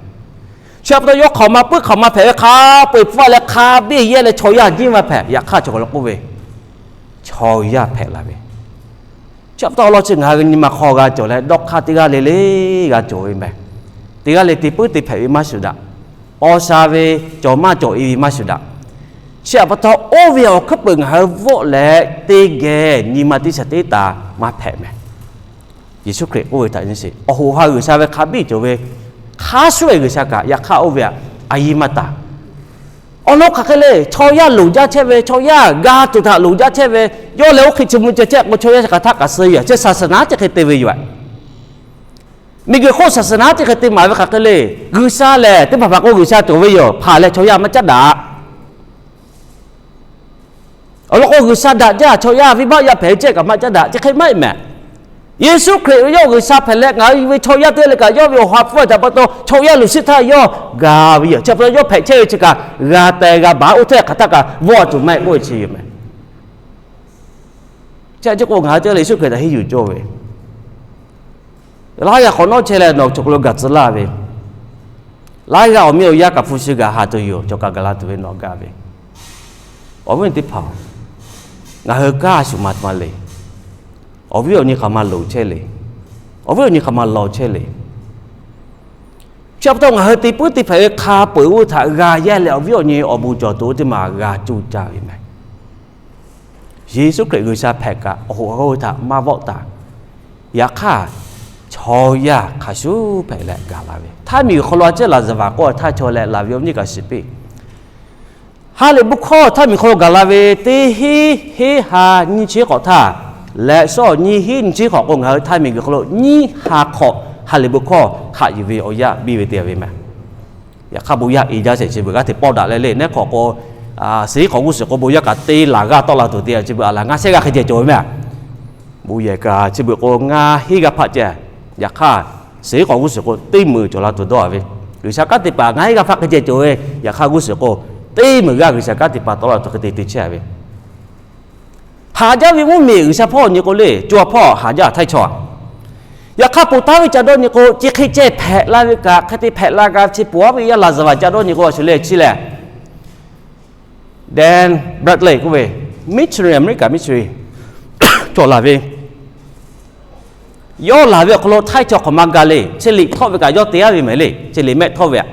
Chi pa taw yawˇ hk'aˬ ma puiˉ hk'aˬ ma hpehꞈ ve hk'a peu-eˬ hpfuhˇ leh hk'a biˇ yehˇ leh chaw yaˇ jiˇ maˇ hpehꞈ. Yaꞈ hk'aˇ chaw k'aw lo k'oˆ ve, chaw yaˇ hpehꞈ la ve. Chi pa taw awˬ lawn chi ngaˬ hui nyi ma hk'aw g'a cawˬ leh dawˇ hk'aˇ teˇ g'aˇ le le g'a cawˬ ve mehˍ. Teˇ g'aˇ le te puiˉ te hpehꞈ ve maˇ shuˍ daꞈ. Paw sha ve, cawˬ maˇ cawˬ e ve maˇ shuˍ daꞈ. Chi pa taw oˇ ve awˬ hkuiˉ peuˬ ngaˬ hui vawˆ leh teˇ geh nyi ma teˇ shaˍ teˇ taˍ maˇ hpehꞈ mehˍ. Yeˍsuˆ Hkriꞈ k'oˆ ve htaꞈ nyi sheˍ, awˬ hoꞈ ha G'uiˬsha ve hk'a biˇ cawˬ ve, hk'a shuˍ ve G'uiˬsha kaꞈ yaꞈ hk'aˇ oˇ ve a, a yiˇ maˇ taˍ. Awˬ lawn hk'aˬ hk'e le, chaw yaˇ loˍ jaˇ chehˇ ve, chaw yaˇ g'a tuˬ htaꞈ loˍ jaˇ chehˇ ve, yawˇ leh oˇ hk'e chi mvuh ceh chehˇ k'o chaw yaˇ chi hk'aˬ htaˇ kaꞈ suh ve yoˬ. Chi saˍsaˍnaˍ chi hk'e te ve yoˬ. Miˬguiˬ hk'oˆ saˍsaˍnaˍ chi hk'e te maˍ ve hk'aˬ hk'e le, G'uiˬsha lehˬ teˇ hpaˍ hpaˍ k'o G'uiˬsha cawˬ ve yoˬ, hpaˍ leh chaw yaˇ maˇ caˉ daꞈ. Awˬ lawn k'o G'uiˬsha daꞈ jaˇ, chaw yaˇ venˇbaˆ yaˇ hpehꞈ ve ceh kaꞈ maˇ caˉ daꞈ, chi hk'e maˇ heˆ mehˍ. Yeˍsuˆ Hkriꞈ ve yawˇ G'uiˬsha hpehꞈ leh ngaˬ hui ve chaw yaˇ teˇ g'aˇ le kaꞈ yawˇ ve awˬ ha hpfuhˇ htaꞈ pa taw chaw yaˇ luˬ shiˉ htaˇ yawˇ ga ve yoˬ. Chi pa taw yawˇ hpehꞈ chehˇ ve chi kaꞈ g'a teh g'a baˬ, oˇ htaˇ hk'aˬ htaˇ kaꞈ vawˆ tuˬ maˇ heˆ k'oˆ ve chi yoˬ mehˍ. Chi a ciˉ k'o ngaˬ hui teˇ g'aˇ le Yeˍsuˆ Hkriꞈ htaꞈ henˇ yuˬ cawˇ ve, laiˉ g'aˇ hk'awꞈ nawˉ chehˇ leh nawˬ cawˬ k'o lo gaˬ tcuh laˇ ve, laiˉ g'aˇ awˬ miˇ awˬ yaˇ kaꞈ hpu shi gaˬ ha tuˬ yoˬ, cawˬ kaꞈ gaˬ la tuˬ ve nawˬ gaˬ ve. Awˬ viˉ teˇ hpaˍ-oˬ, ngaˬ hui kaˇ shuˍ ma htoꞈ ma le. Awˬ viˉ awˬ nyi hk'aˬ ma loˍ chehˇ le. Awˬ viˉ awˬ nyi hk'aˬ ma lawˬ chehˇ le. Chi pa taw ngaˬ hui te puiˉ te hpehꞈ ve hk'a peu-eˬ oˇ htaꞈ g'a yehˇ leh awˬ viˉ awˬ nyi awˬ bon cawˬ tuˬ oˇ teˇ maˬ g'a coˇ caˇ ve mehˍ. Yeˍsuˆ Hkriꞈ G'uiˬsha hpehꞈ kaꞈ awˬ hoꞈ awˬ hk'aw htaꞈ maˇ vawˆ taˍ. Yaꞈ hk'aˇ, chaw yaˇ hk'a shuˍ hpehꞈ leh gaˬ la ve, htaˇ miˬguiˬ hk'aw lo a ciˉ laˍzaˍvaˍ k'oˆ htaˇ chaw leh laˬ ve awˬ nyiˇ kaꞈ shiˍ piˇ. Ha lehˬ bon hkawˇ htaˇ miˬguiˬ hk'aw lo gaˬ la ve teˇ hinˉ, hinˉ ha nyiˇ chi hk'awꞈ htaˇ, leh shawˉ nyiˇ hinˉ nyiˇ chi hk'awꞈ k'o ngaˬ hui htaˇ miˬguiˬ hk'aw lo nyiˇ ha hk'awꞈ ha lehˬ bon hkawˇ hk'aˆ yuˬ ve awˬ yaˇ biˇ ve te ve mehˍ. Yaꞈ hk'aˇ bon yaˇ e jaˇ shehˍ chi beuꞈ g'aˇ hteꞈ pawˆ daꞈ leh le, neˉ hk'awꞈ k'o, suhˍ k'awꞈ g'uˇ suhˍ k'o bon yaˇ kaꞈ te laˬ g'aˇ tawˆ la tuˬ te a chi beuꞈ a laˬ ngaˇ shehˆ g'aˇ hk'e ceh cawˬ ve mehˍ. Bon yehˬ kaꞈ chi beuꞈ k'o ngaˇ hinˉ g'aˇ hpaˆ ceh. Yaꞈ hk'aˇ, suhˍ k'awꞈ g'uˇ suhˍ k'o teˇ meunˍ cawˬ la tuˬ dawˇ a ve, G'uiˬsha kanˉ te paˍ ngaˇ hinˉ g'aˇ hpaˆ hk'e ceh cawˬ ve, yaꞈ hk'aˇ g'uˇ suhˍ k'o teˇ meunˍ g'aˇ G'uiˬsha kanˉ te paˍ tawˆ la tuˬ hk'e te te chehˇ a ve. Haꞈ jaˇ ve mvuhˇmiˬ G'uiˬsha hpawˇ nyi k'o le, co a hpawˇ haꞈ jaˇ htaiˇ chaw. Yaꞈ hk'aˇ ponˬ taˉ ve ca dawˇ nyi k'o, chi hk'e ceh hpehꞈ la ve kaꞈ hk'e te hpehꞈ la g'a chi ponˬ aˉ ve yaˇ laˍzaˍvaˍ ca dawˇ nyi k'o a shuˍ leh chi lehˬ, Dan Bradley k'oˆ ve, missionary, America missionary cawˬ laˬ ve, yawˇ laˬ ve awˬ hk'aw lo htaiˇ chaw hk'awꞈ ma gaˬ le, chi liꞈ htawˆ ve kaꞈ yawˇ te aˉ ve mehˍ le, chi liꞈ mehˆ htawˆ ve a,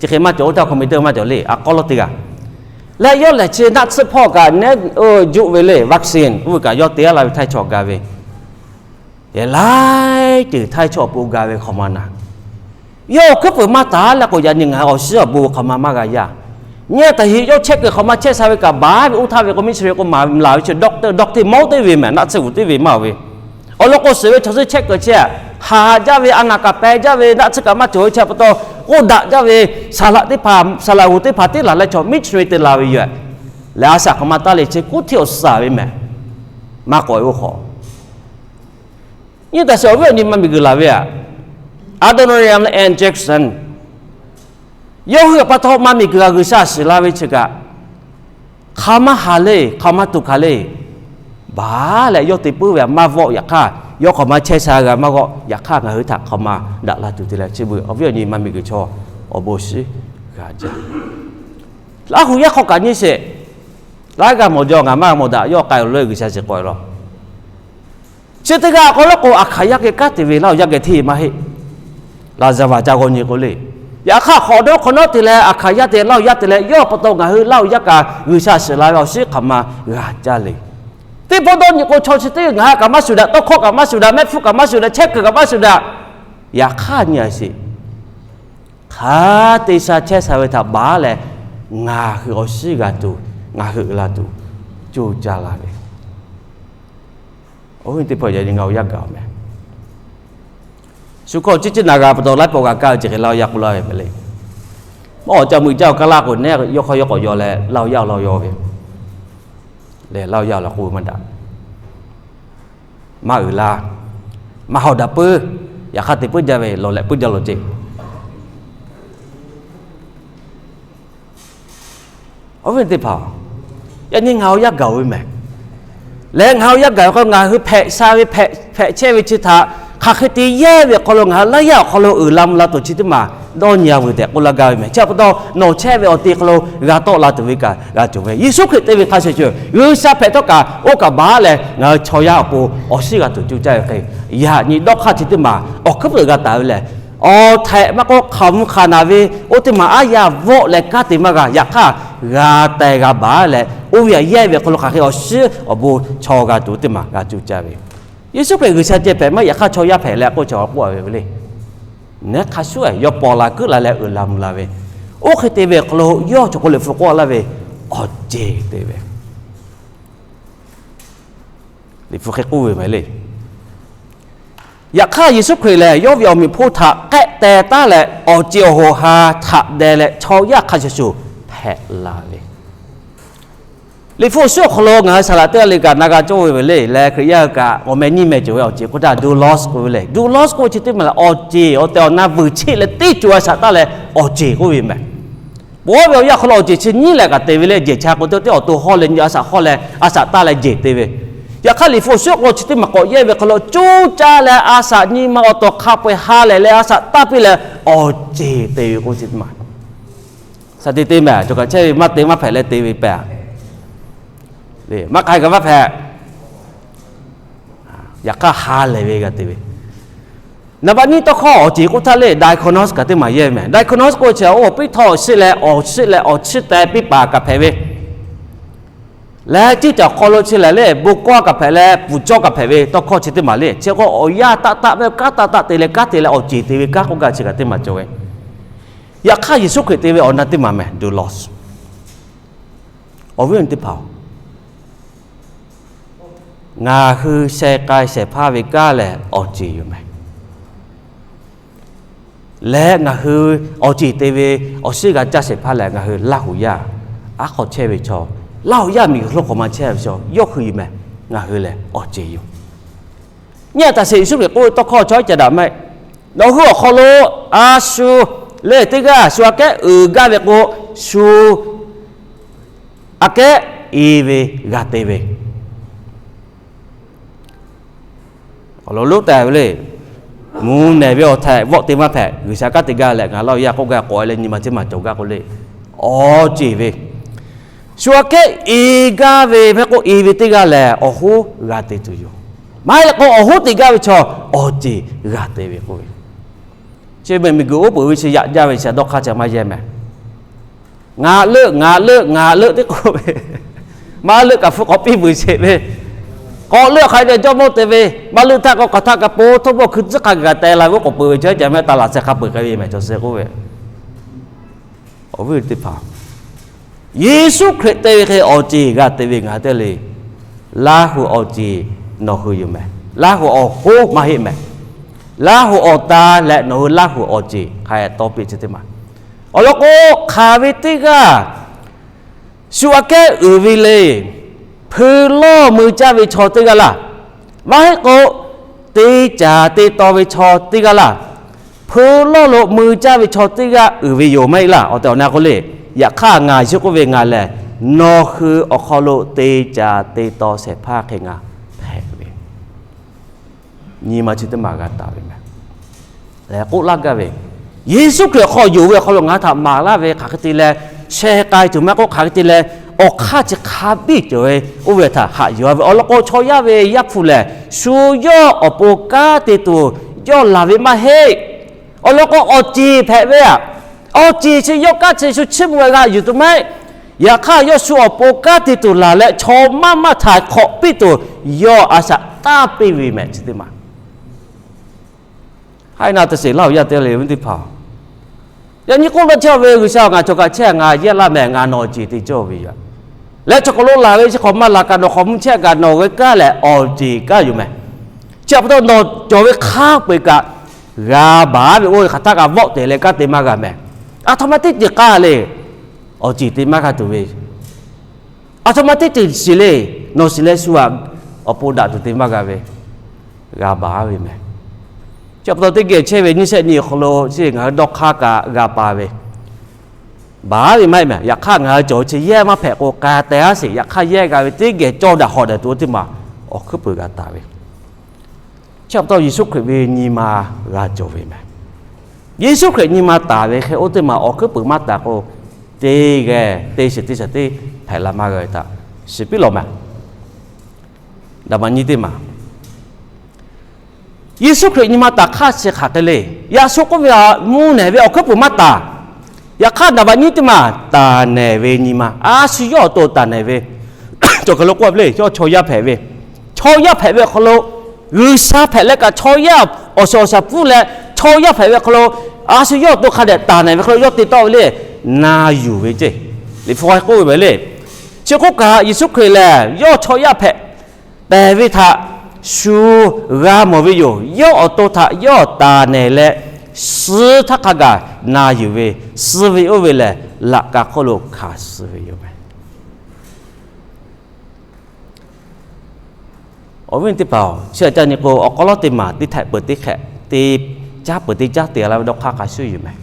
chi hk'e maˇ cawˬ oˇ htaˇ computer maˇ cawˬ le, a k'aw lawˇ te g'a. Leh yawˇ lehˬ chi naˆ tsuhˇ hpawˇ kaꞈ neˉ juˆ ve le, vaccine oˇ ve kaꞈ yawˇ te aˉ la ve htaiˇ chaw gaˬ ve, leh laiˉ ceuˬ htaiˇ chaw awˬ pon gaˬ ve hk'awꞈ ma naˍ. Yawˇ awˬ hkuiˉ peuˬ maˇ taˍ leh k'o, yaꞈ nyi ngaˬ hui awˬ shiˉ awˬ bon hk'aˬ ma maˇ g'a yaˇ. Nyi a taˍ heꞈ yawˇ chehˇ kuiˬ hk'awꞈ ma chehˇ sha ve kaꞈ baˬ ve oˇ htaˇ ve k'o, missionary k'o maˍ laˬ ve chi doctor, doctor mawˇ teˇ ve mehˍ, naˆ tsuhˇ g'uˬ teˇ ve maˇ ve. Awˬ lawn k'o suhˍ ve chaw suhˉ chehˇ kuiˬ chehˇ, haꞈ jaˇ ve, a naˍ kaꞈ peh jaˇ ve, naˆ tsuhˇ kaꞈ maˇ cawˬ ve chi pa taw, k'oˆ daꞈ jaˇ ve, saˍ laꞈ teˇ hpaˍ, saˍ laꞈ g'uˬ teˇ hpaˍ teˇ laˬ leh chaw missionary te la ve yoˬ. Leh a shaꞈ hk'awꞈ ma taˇ le chi kuˉ hteˇ awˬ suhˍ ve mehˍ, maˇ k'awꞈ ve oˇ hk'awꞈ. Nyi taˍ sheˍ awˬ viˉ awˬ nyi ma miˬguiˬ laˬ ve a, Adoniram leh Ann Jackson, yawˇ hui pa taw ma miˬguiˬ a G'uiˬsha shiˍ la ve chi kaꞈ, hk'aˬ maˇ haˍ le, hk'aˬ maˇ tuˬ hkanˍ le. Baˬ leh yawˇ te puiˉ ve a maˇ vawˆ, yaꞈ hk'aˇ yawˇ hk'awꞈ ma chehˇ sha g'a maˇ g'awˆ, yaꞈ hk'aˇ ngaˬ hui htaꞈ hk'aˬ ma daꞈ la tuˬ te leh chi beuꞈ awˬ viˉ awˬ nyi ma miˬguiˬ chaw awˬ bon shiˉ g'a jaˇ. Laˇ hu yaˇ hk'aw kaꞈ nyi sheˍ. Laiˉ g'aˇ mawˬ jaw, ngaˬ maˇ g'a mawˬ daꞈ, yawˇ k'ai awˬ lawˉ G'uiˬsha shiˍ k'awꞈ e law. Chi teˇ g'aˇ k'aw lawˉ k'o, a hkaˍ yaˇ geh kanˉ te ve Laˇ hu yaˇ geh hteˇ maˇ heˆ. Laˍzaˍvaˍ ca g'aw nyi k'o le. Yaꞈ hk'aˇ hk'awꞈ dawˇ hk'awꞈ nawˉ te leh a hkaˍ yaˇ te, Laˇ hu yaˇ te leh, yawˇ pa taw ngaˬ hui Laˇ hu yaˇ kaꞈ G'uiˬsha shiˍ la ve awˬ shiˉ hk'aˬ ma g'a jaˇ le. Teˇ pawˆ dawˇ nyi k'o, chaw chi teˇ g'aˇ ngaˬ hui kaꞈ maˇ shuˍ daꞈ, tawˇ hkawˇ kaꞈ maˇ shuˍ daꞈ, mehˆ hpfuhˇ kaꞈ maˇ shuˍ daꞈ, chehˇ kuiˬ kaꞈ maˇ shuˍ daꞈ. Yaꞈ hk'aˇ nyi a sheˍ, hk'a te sha chehˇ sha ve htaꞈ baˬ leh, ngaˬ hui awˬ shiˉ g'a tuˬ, ngaˬ hui la tuˬ coˇ caˇ la ve, awˬ viˉ teˇ hpaˍ yaꞈ nyi ngaˬ hui yaˇ gaˬ mehˍ. Shu hkawˇ ciˉ ciˉ na g'a pa taw laiˉ pawˆ g'a kaˇ ve chi hk'e Laˇ hu yaˇ k'oˆ laˇ ve mehˍ le. Maˇ awˬ ca meuꞈ jaˇ awˬ kaˇ laˇ k'o, neˉ yawˇ hk'aw yawˇ k'awꞈ yaw leh, Laˇ hu yaˇ awˬ lawn yaw ve le. Laˇ hu yaˇ awˬ lawn k'oˆ ve maˇ daꞈ. Maˇ uiˍ la, maˇ hawˍ daꞈ puiˉ. Yaꞈ hk'aˇ te puiˉ jaˇ ve, lawˬ lehꞈ puiˉ jaˇ lawˬ ceˇ. Awˬ viˉ teˇ hpaˍ, yaꞈ nyi ngaˬ hui yaˇ gaˬ-oˬ ve mehˬ. Leh ngaˬ hui yaˇ gaˬ ve hk'aw lo ngaˬ hui hpehꞈ sha ve, hpehꞈ chehˇ ve chi htaꞈ hk'aˬ hk'e te yehˇ ve hk'aw lo ngaˬ hui Laˇ hu yaˇ awˬ hk'aw lo uiˍ la mvuh la tuˬ chi teˇ maˬ dawˇ nyi-a vuiˬ tehꞈ k'oˆ laˇ gaˇ ve mehˬ. Chi pa taw nawˬ chehˇ ve awˬ te hk'aw lo g'a tawˆ la tuˬ ve kaꞈ g'a cawˬ ve. Yeˍsuˆ Hkriꞈ te ve hk'a shuˍ shuˍ G'uiˬsha hpehꞈ htawˇ kaꞈ oˇ kaꞈ baˬ leh ngaˬ hui chaw yaˇ awˬ pon awˬ shiˉ g'a tuˬ cuˇ caˇ ve hk'e, yaꞈ nyi dawˇ hk'aˇ chi teˇ maˬ awˬ hkuiˉ puiˍ g'a taˍ ve lehˬ, awˬ htehꞈ maˇ k'oˆ, hk'aˬ mvuh hk'aˬ naˬ ve oˇ teˇ maˬ aˉ yaˇ vawˆ leh kanˉ te maˇ g'a. Yaꞈ hk'aˇ g'a teh g'a baˬ leh, oˇ ve aꞈ yehˇ ve hk'aw lo hk'aˬ hk'e awˬ shiˉ awˬ bon chaw g'a tuˬ teˇ maˬ g'a cuˇ caˇ ve. Yeˍsuˆ Hkriꞈ G'uiˬsha ceh hpehꞈ maˇ, yaꞈ hk'aˇ chaw yaˇ hpehꞈ leh k'oˆ chaw k'oˆ ve le. Neˉ hk'a shuˉ yawˇ paw la kuiˉ la leh uiˍ la mvuh la ve, oˇ hk'e te ve hk'aw lo yawˇ cawˬ k'o Liꞈ hpu k'oˆ laˇ ve, awˬ ceˬ te ve. Liꞈ hpu hk'e k'oˆ ve mehˬ le. Yaꞈ hk'aˇ Yeˍsuˆ Hkriꞈ lehˬ, yawˇ ve awˬ meꞈ hponˇ htaꞈ k'ehˆ teh taˉ leh, awˬ ceˬ awˬ hoꞈ ha htaꞈ deh leh, chaw yaˇ hk'a shuˍ shuˍ hpehꞈ la ve. Liꞈ hpu awˬ suhˉ awˬ hk'aw lo ngaˬ hui saˍ laꞈ teˇ g'aˇ le kaꞈ na g'a cawˇ ve le. Leh Hkriꞈ yaˇ hui kaꞈ awˬ meh nyiˇ meh cawˬ ve awˬ ceˬ k'oˆ htaˇ, doulos k'oˆ ve le. Doulos k'oˆ ve chi teˇ maˬ lehˬ, awˬ ceˬ awˬ tehˬ awˬ na vuiˬ cheˆ leh teˇ co a shaꞈ taˉ leh awˬ ceˬ k'oˆ ve mehˬ. Pawˇ ve awˬ yanˇ hk'aw lo awˬ ceˬ chi nyiˉ leh kaꞈ te ve le. Jeˬ cha k'o teˇ teˇ awˬ to hawˇ leh nyi a shaꞈ hawˇ leh a shaꞈ taˇ leh jeˬ te ve. Yaꞈ hk'aˇ Liꞈ hpu awˬ suhˉ k'o chi teˇ maˬ k'awꞈ yehˇ ve hk'aw lo cuˇ caˇ leh a shaꞈ nyi ma awˬ tawˍ hk'a peu-eˬ ha lehˬ leh a shaꞈ taˇ piˇ leh awˬ ceˬ te ve k'oˆ chi teˇ maˬ. Shaˍ tiꞈ te mehˬ, cawˬ kaꞈ chehˇ ve maˇ te maˇ hpehꞈ leh te ve pehˬ. Maˇ k'ai kaꞈ maˇ hpehꞈ. Yaꞈ hk'aˇ ha lehˬ ve g'a te ve. Naˍ baˆ nyiˇ tawˇ hkawˇ awˬ ceˬ k'oˆ htaˇ le, diakonos kaꞈ teˇ maˬ yehˇ mehˬ. Diakonos k'oˆ chi oˇ awˬ piˉ htawˇ awˬ shiˉ leh awˬ shiˉ leh awˬ chiˇ teh piˇ paˍ kaꞈ hpehꞈ ve. Leh ciˇ caˬ awˬ hk'aw lo chi lehˬ le, bon kawˇ kaꞈ hpehꞈ leh pfuhˍ cawˇ kaꞈ hpehꞈ ve tawˇ hkawˇ chi teˇ maˬ le. Chi k'o awˬ yanˇ taˆ taˆ ve kanˉ taˆ taˆ te leh kanˉ te leh awˬ ceˬ te ve kanˉ k'oˆ gaˇ chi kaꞈ teˇ maˬ cawˬ ve. Yaꞈ hk'aˇ Yeˍsuˆ Hkriꞈ te ve awˬ na teˇ maˬ mehˬ, doulos. Awˬ viˉ teˇ hpaˍ-oˬ, ngaˬ hui sheh k'ai shehˍ hpaˇ ve kanˉ lehˬ awˬ ceˬ yoˬ mehˬ. Leh ngaˬ hui awˬ ceˬ te ve awˬ shiˉ g'a caˇ shehˍ hpaˇ lehˬ ngaˬ hui Laˇ huˍ yaˇ aˉ hk'aw chehˇ ve chaw, Laˇ huˍ yaˇ miˬguiˬ hk'oˆ hk'awꞈ ma chehˇ ve chaw yawˇ hui yoˬ mehˬ. Ngaˬ hui lehˬ awˬ ceˬ yoˬ. Nyi a taˍ sheˍ Yeˍsuˆ Hkriꞈ k'oˆ ve tawˇ hkawˇ chaw ca daꞈ maˇ heˆ. Nawˬ hui awˬ hk'aw lo a shu lehˬ teˇ g'aˇ shu aꞈ kehˉ uiˍ gaˇ ve k'o, shu aꞈ kehˉ i ve g'a te ve awˬ lawn lonˉ tehꞈ ve le. Mvuhˇ nehˬ ve awˬ htehꞈ vawˆ te maˇ hpehꞈ. G'uiˬsha kanˉ te gaˇ leh ngaˬ Laˇ huˍ yaˇ k'oˆ gaˇ k'awꞈ leh nyi ma teˇ maˬ cawˬ gaˇ k'o le, awˬ ceˬ ve. Shu aꞈ kehˉ i gaˇ ve mehˆ k'oˆ, i ve teˇ g'aˇ lehˬ awˬ hoˉ g'a te tuˬ yoˬ. Maˇ heˆ k'o awˬ hoˉ te gaˇ ve chaw awˬ ceˬ g'a te ve k'oˆ ve. Chi mehˬ miˬguiˬ oˉ peunˍ ve chi yaꞈ jaˇ ve chi dawˇ hk'aˇ ca maˇ yehˇ mehˬ. Ngaˬ leuˆ, ngaˬ leuˆ, ngaˬ leuˆ teˇ k'oˆ ve, maˇ leuˆ kaꞈ hpu k'awꞈ piˇ vuiˬ sheˍ ve, k'awꞈ leuˆ hk'aˬ hk'e te jawˇmawˇ te ve, maˇ leuˆ htaˇ k'o hk'aˬ htaˇ kaꞈ po htawˇ mawˇ hkui tcuhˉ hk'a gaˬ teh la ve oˉ k'oˍ peuˬ ve chi ca mehˆ taˍ laˬ sheh hk'a peu-eˬ k'ai ve mehˬ cawˬ sheh k'oˆ ve. Awˬ viˉ teˇ hpaˍ, Yeˍsuˆ Hkriꞈ te ve hk'e awˬ ceˬ g'a te ve ngaˬ hui te le. Laˇ huˍ awˬ ceˬ nawˬ hui yoˬ mehˬ. Laˇ huˍ awˬ hoˉ maˇ heˆ mehˬ. Laˇ huˍ awˬ ta leh nawˬ hui Laˇ huˍ awˬ ceˬ hk'a tawˇ piˇ chi teˇ maˬ. Awˬ lawn k'o, hk'aˬ ve teˇ g'aˇ shu aꞈ kehˉ uiˍ ve le. Hpui lawˇ mui caˇ ve chaw teˇ g'aˇ laˇ. Maˇ heˆ k'o, te caˍ te taw ve chaw teˇ g'aˇ laˇ. Hpui lawˇ lo mui caˇ ve chaw teˇ g'aˇ uiˍ ve yoˬ maˇ heˆ laˇ. Awˬ tehˬ awˬ na k'o le, yaꞈ hk'aˇ ngaˬ shu k'oˆ ve ngaˬ lehˬ, nawˬ hui awˬ hk'aw lo te caˍ te taw shehˍ hpaˇ hk'e ngaˬ hpehꞈ ve nyi ma chi teˇ maˬ g'a taˍ ve mehˬ. Leh k'oˆ laˇ gaˇ ve, Yeˍsuˆ Hkriꞈ awˬ hk'aw yonˍ ve awˬ hk'aw lo ngaˬ hui htaꞈ maˍ laˇ ve hk'aˬ hk'e te leh, sheh k'ai tuˬ maˇ k'oˆ, hk'aˬ hk'e te leh awˬ hk'aˇ chi hk'a biˇ cawˬ ve oˇ ve htaꞈ haꞈ yuˬ ve. Awˬ lawn k'o, chaw yaˇ ve Yaˇ hpu lehˬ, shu yawˇ awˬ pon kanˉ te tuˬ yawˇ laˬ ve maˇ heˆ. Awˬ lawn k'o, awˬ ceˬ hpehꞈ ve aꞈ. Awˬ ceˬ chi yawˇ kanˉ chi shu chiˇ mvuh g'a yuˬ tuˬ maˇ heˆ. Yaꞈ hk'aˇ, yawˇ shu awˬ pon kanˉ te tuˬ laˬ leh, chaw maˇ maˇ htaꞈ hk'awꞈ piˇ tuˬ yawˇ a shaꞈ taˇ piˇ ve mehˬ chi teˇ maˬ. Haiˉ na te sheˍ Laˇ huˍ yaˇ te le ve teˇ hpaˍ, yaꞈ nyi k'oˆ leh chehˇ ve, G'uiˬsha ngaˬ cawˬ kaꞈ chehˇ, ngaˬ yehˇ laˇ mehˬ, ngaˬ nawˬ awˬ ceˬ te cawˇ ve yoˬ. Leh chaw k'awꞈ lo laˬ ve chi hk'awꞈ maˇ laˬ kaꞈ, nawˬ hk'awꞈ mvuh chehˇ kaꞈ nawˬ ve kanˉ lehˬ awˬ ceˬ kanˉ yoˬ mehˬ. Chi pa taw nawˬ cawˬ ve hk'a peu-eˬ kaꞈ g'a baˬ ve oˇ ve hk'aˬ htaˇ kaꞈ vawˆ te leh kanˉ te maˇ g'a mehˬ. A htoꞈ ma teˇ ceuˬ k'ai le, awˬ ceˬ te maˇ g'a tuˬ ve, a htoꞈ ma teˇ ceuˬ shiˍ le, nawˬ shiˍ leh shu aꞈ awˬ pon daꞈ tuˬ te maˇ g'a ve, g'a baˬ ve meh. Chi pa taw teˇ geh chehˇ ve nyiˇ shehˆ nyi awˬ hk'aw lo chi ngaˬ hui dawˇ hk'aˇ kaꞈ g'a pa ve, baˬ ve maˇ heˆ meh. Yaꞈ hk'aˇ ngaˬ hui cawˬ chi yehˇ maˇ hpehꞈ k'o k'a te aˉ sheˍ, yaꞈ hk'aˇ yehˇ g'a ve teˇ geh cawˇ daꞈ hawˍ daꞈ tuˬ oˇ teˇ maˬ awˬ hkuiˉ puiˍ g'a taˍ ve. Chi pa taw Yeˍsuˆ Hkriꞈ ve nyi ma g'a cawˬ ve meh. Yeˍsuˆ Hkriꞈ nyi ma taˍ ve hk'e oˇ teˇ maˬ awˬ hkuiˉ puiˍ maˇ taˍ k'o, teˇ geh te shiˍ te shiˍ teˇ hpehꞈ la maˇ g'a ve htaꞈ shiˍ piˇ lawˬ meh. Daꞈ maꞈ nyi teˇ maˬ Yeˍsuˆ Hkriꞈ nyi ma taˍ hk'aˇ chi hk'aˬ hk'e le. Yaꞈ shu k'oˆ ve, mvuhˇ nehˬ ve awˬ hkuiˉ puiˍ maˇ taˍ. Yaꞈ hk'aˇ daꞈ maꞈ nyi teˇ maˬ taˍ nehˬ ve nyi ma, a shu yawˇ awˬ to taˍ nehˬ ve, cawˬ hk'e lo k'oˆ ve le, yawˇ chaw yaˇ hpehꞈ ve, chaw yaˇ hpehꞈ ve awˬ hk'aw lo, G'uiˬsha hpehꞈ leh kaꞈ chaw yaˇ awˬ shiˍ awˬ shaˍ pfuhˇ leh chaw yaˇ hpehꞈ ve awˬ hk'aw lo, a shu yawˇ awˬ to hk'a dehꞈ taˍ nehˬ ve hk'aw lo yawˇ te tawˆ ve le, na yuˬ ve ceˇ. Liꞈ hpu k'oˆ ve le. Chi k'oˆ kaꞈ Yeˍsuˆ Hkriꞈ lehˬ yawˇ chaw yaˇ hpehꞈ tehˬ ve htaꞈ shu g'a mawˬ ve yoˬ. Yawˇ awˬ to htaꞈ yawˇ taˍ nehˬ leh, suh htaˇ hk'a gaˬ na yuˬ ve, suh ve oˇ ve lehˬ laꞈ ka hk'oˆ lo hkanˍ suh ve yoˬ meh. Awˬ viˉ teˇ hpaˍ-oˬ, chi htaꞈ ca nyi k'o, awˬ hk'aw lo teˇ maˬ teˇ htaiꞈ peuˬ teˇ hk'ehꞈ, teˇ caˉ peuˬ teˇ caˉ te la ve dawˇ hk'aˇ hk'a shuˍ yoˬ meh.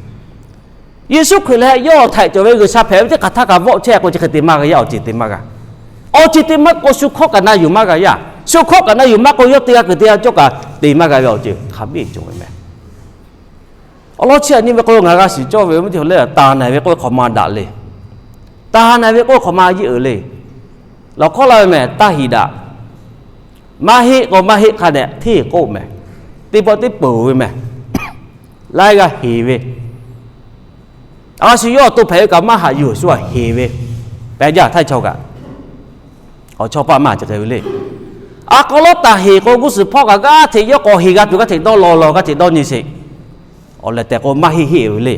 Yeˍsuˆ Hkriꞈ lehˬ yawˇ htaiꞈ cawˬ ve G'uiˬsha hpehꞈ ve teˇ hk'aˬ htaˇ kaꞈ vawˆ chehˇ k'o chi hk'e te maˇ g'a yaˇ, awˬ ceˬ te maˇ g'a. Awˬ ceˬ te maˇ k'o shu hkawˇ kaꞈ na yuˬ maˇ g'a yaˇ, shu hkawˇ kaꞈ na yuˬ maˇ k'o yawˇ teˇ g'aˇ kuiˬ teˇ g'aˇ cawˇ kaꞈ te maˇ g'a ve awˬ ceuˬ hk'a biˇ cawˬ ve meh. Awˬ lawn chi htaꞈ nyi ve k'o, ngaˬ g'a shiˍ cawˇ ve mvuhˇ teˇ hk'aw lehˬ, taˍ nehˬ ve k'oˆ ve hk'awꞈ ma daꞈ le. Taˍ nehˬ ve k'oˆ ve hk'awꞈ ma yeˇ uiˍ le. Lawˬ hkawˇ la ve meh, taˇ heˍ daꞈ. Maˇ heˆ k'o maˇ heˆ hk'a dehꞈ hteˇ k'oˆ meh. Teˇ pawˆ teˇ peuˬ ve meh. Laiˉ g'aˇ heˍ ve, a shu yawˇ awˬ to hpehꞈ ve kaꞈ maˇ haꞈ yuˬ shu aꞈ heˍ ve, pehꞈ jaˇ htaˇ chaw kaꞈ, awˬ chawˇ paˆ maˇ ca hk'e ve le. A hk'aw lo taˍ heˍ k'o g'uˇ suhˍ hpawˇ kaꞈ g'aˇ hteꞈ yawˇ k'awꞈ heˍ g'a tuˬ g'aˇ hteꞈ dawˇ law law g'aˇ hteꞈ dawˇ nyi sheˍ. Awˬ lehˬ tehꞈ k'o maˇ heˆ heˆ ve le.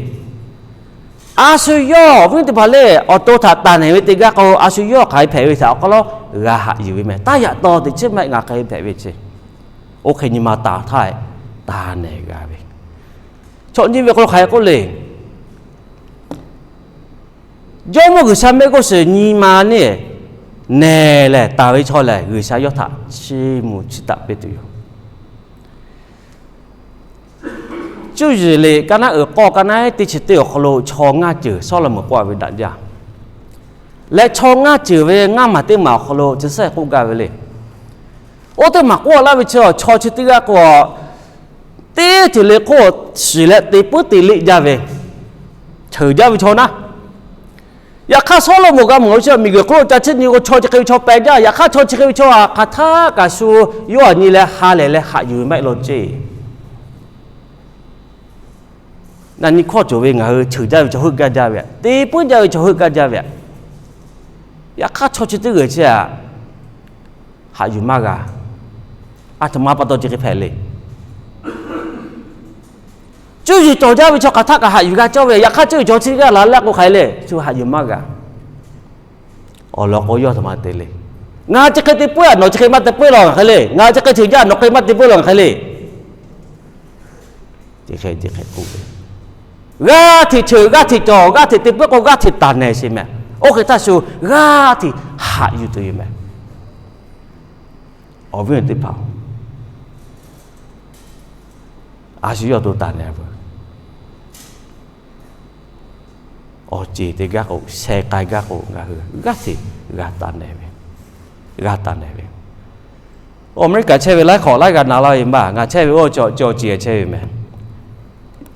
A shu yawˇ awˬ viˉ teˇ hpaˍ le awˬ to htaꞈ taˍ nehˬ ve teˇ g'aˇ k'o, a shu yawˇ hk'aˬ hk'e hpehꞈ ve htaꞈ awˬ hk'aw lo g'a haꞈ yuˬ ve meh. Taˇ yaꞈ taw teꞈ chiˉ maˇ heˆ, ngaˬ hk'aˬ hk'e hpehꞈ ve chi, oˇ hk'e nyi ma taˍ htaˇ taˍ nehˬ g'a ve. Chaw nyi ve k'o hk'aˬ hk'e k'oˆ le. Jawˇmawˇ G'uiˬsha mehˆ g'uˇ suhˍ nyi ma neˇ nehˬ lehˬ, taˍ ve chaw lehˬ G'uiˬsha yawˇ htaꞈ chiˇ mvuh chiˇ taˆ piˇ tuˬ yoˬ. Cuˇ yiˍ liꞈ kaˇ naˉ uiˍ k'awˇ kaˇ naˉ teˇ chi teˇ awˬ hk'aw lo chaw ngaˇ ceuˬ Sawˉlaꞈmonˍ k'oˆ ve daꞈ jaˇ. Leh chaw ngaˇ ceuˬ ve ngaˇ maˬ teˇ maˬ awˬ hk'aw lo chi sehˉ k'oˆ gaˇ ve le. Oˇ teˇ maˬ k'oˆ laˇ ve chi, chaw chi teˇ g'aˇ k'o, teˇ ceuˬ le hk'oˆ shiˍ leh te puiˉ te leˆ jaˇ ve, ceuˬ jaˇ ve chaw naˉ. Yaꞈ hk'aˇ Sawˉlaꞈmonˍ g'a mawˬ ve chi, miˬguiˬ hk'oˆ lo ca chiˇ nyi k'o chaw chi hk'e ve chaw peh jaˇ. Yaꞈ hk'aˇ chaw chi hk'e ve chaw htaꞈ hk'aˬ htaˇ kaꞈ shu yawˇ aꞈ nyi leh ha lehˬ leh haꞈ yuˬ ve maˇ heˆ law ceˇ. Na nyi hkawˇ cawˬ ve ngaˬ hui ceuˬ jaˇ ve chaw heuˆ gaˇ jaˇ ve, te puiˉ jaˇ ve chaw heuˆ gaˇ jaˇ ve. Yaꞈ hk'aˇ chaw chi teˇ g'uiˬ chi aꞈ haꞈ yuˬ maˇ g'a. A htoꞈ ma pa taw chi hk'e hpehꞈ le. Cuˇ yiˍ cawˬ jaˇ ve chaw hk'aˬ htaˇ kaꞈ haꞈ yuˬ g'a cawˇ ve, yaꞈ hk'aˇ cuˇ yiˍ cawˬ chi g'aˇ la leh k'o hk'aˬ hk'e le, shu haꞈ yuˬ maˇ g'a. Awˬ lawn k'o yawˇ htoꞈ ma te le. Ngaˬ chi hk'e te puiˉ a, nawˬ chi hk'e maˇ te puiˉ law ngaˬ hk'e le. Ngaˬ chi hk'e ceuˬ jaˇ, nawˬ hk'e maˇ te puiˉ law ngaˬ hk'e le. G'aˇ hteꞈ ceuˬ, g'aˇ hteꞈ cawˬ, g'aˇ hteꞈ te puiˉ k'o g'aˇ hteꞈ taˍ nehˬ sheˍ meh. Oˇ hk'e htaˇ shu g'aˇ hteꞈ haꞈ yuˬ tuˬ yoˬ meh. Awˬ viˉ teˇ hpaˍ, a shu yawˇ awˬ to taˍ nehˬ peuˬ. Awˬ ceˬ te gaˇ k'o, sheh k'ai gaˇ k'o, ngaˬ hui g'aˇ hteꞈ g'a taˍ nehˬ ve, g'a taˍ nehˬ ve. Aˍmeˍriˆkaꞈ chehˇ ve laiˉ hk'awꞈ laiˉ g'a na laˇ ve maˇ, ngaˬ chehˇ ve oˇ cawˬ ceˬ chehˇ ve meh.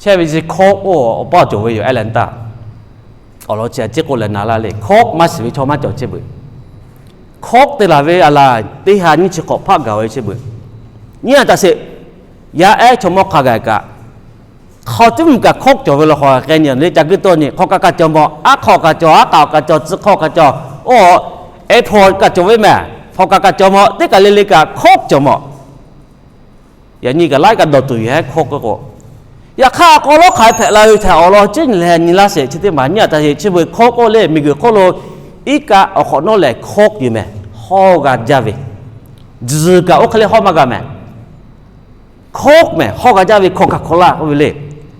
Chehˇ ve chi hkawˆ oˇ awˬ paˇ cawˬ ve yoˬ, Atlanta. Awˬ lawn chi a ciˉ k'oˆ leh na laˇ le, hkawˆ maˇ shiˍ ve chaw maˇ cawˬ chehˇ peuˬ. Hkawˆ te laˬ ve a laˬ teˇ ha nyiˇ chi hk'awꞈ hpaˆ gaˬ ve chehˇ peuˬ. Nyiˇ a taꞈ sheˍ, yaˇ ehˉ chaw mawˇ hk'a gaˬ kaꞈ, hk'aw tiˉ mvuhˇ kaꞈ hkawˆ cawˬ ve law k'o, k'ai nyi le ca guiˇ tawˇ nyi, hk'aw kaꞈ kaꞈ cawˬ mawˬ, aˉ hk'aw kaꞈ cawˬ, aˉ k'aoˍ kaꞈ cawˬ, tcuh hkawˇ kaꞈ cawˬ, oˇ, airport kaꞈ cawˬ ve meh, hk'aw kaꞈ kaꞈ cawˬ mawˬ, teˇ kaˬ le le kaꞈ hkawˆ cawˬ mawˬ. Yaꞈ nyi kaꞈ laiˉ kaꞈ dawˬ tuˬ yoˬ hkawˆ k'oˆ k'o. Yaꞈ hk'aˇ awˬ hk'aw lo hk'aˬ hk'e hpehꞈ la ve htaꞈ awˬ lawn ciˉ nyi leh nyi laˇ sheˍ. Chi teˇ maˬ nyiˇ a taꞈ sheˍ, chi beuꞈ hkawˆ k'oˆ le, miˬguiˬ hk'oˆ lo iˉ kaˆ awˬ hk'awꞈ nawˉ lehˬ hkawˆ yoˬ meh, hawˇ g'a jaˇ ve. Tzuhˬ kaꞈ oˇ hk'e le hawˇ maˇ g'a meh. Hkawˆ meh, hawˇ g'a jaˇ ve hkawˆ kaꞈ hkawˆ laˇ k'oˆ ve le.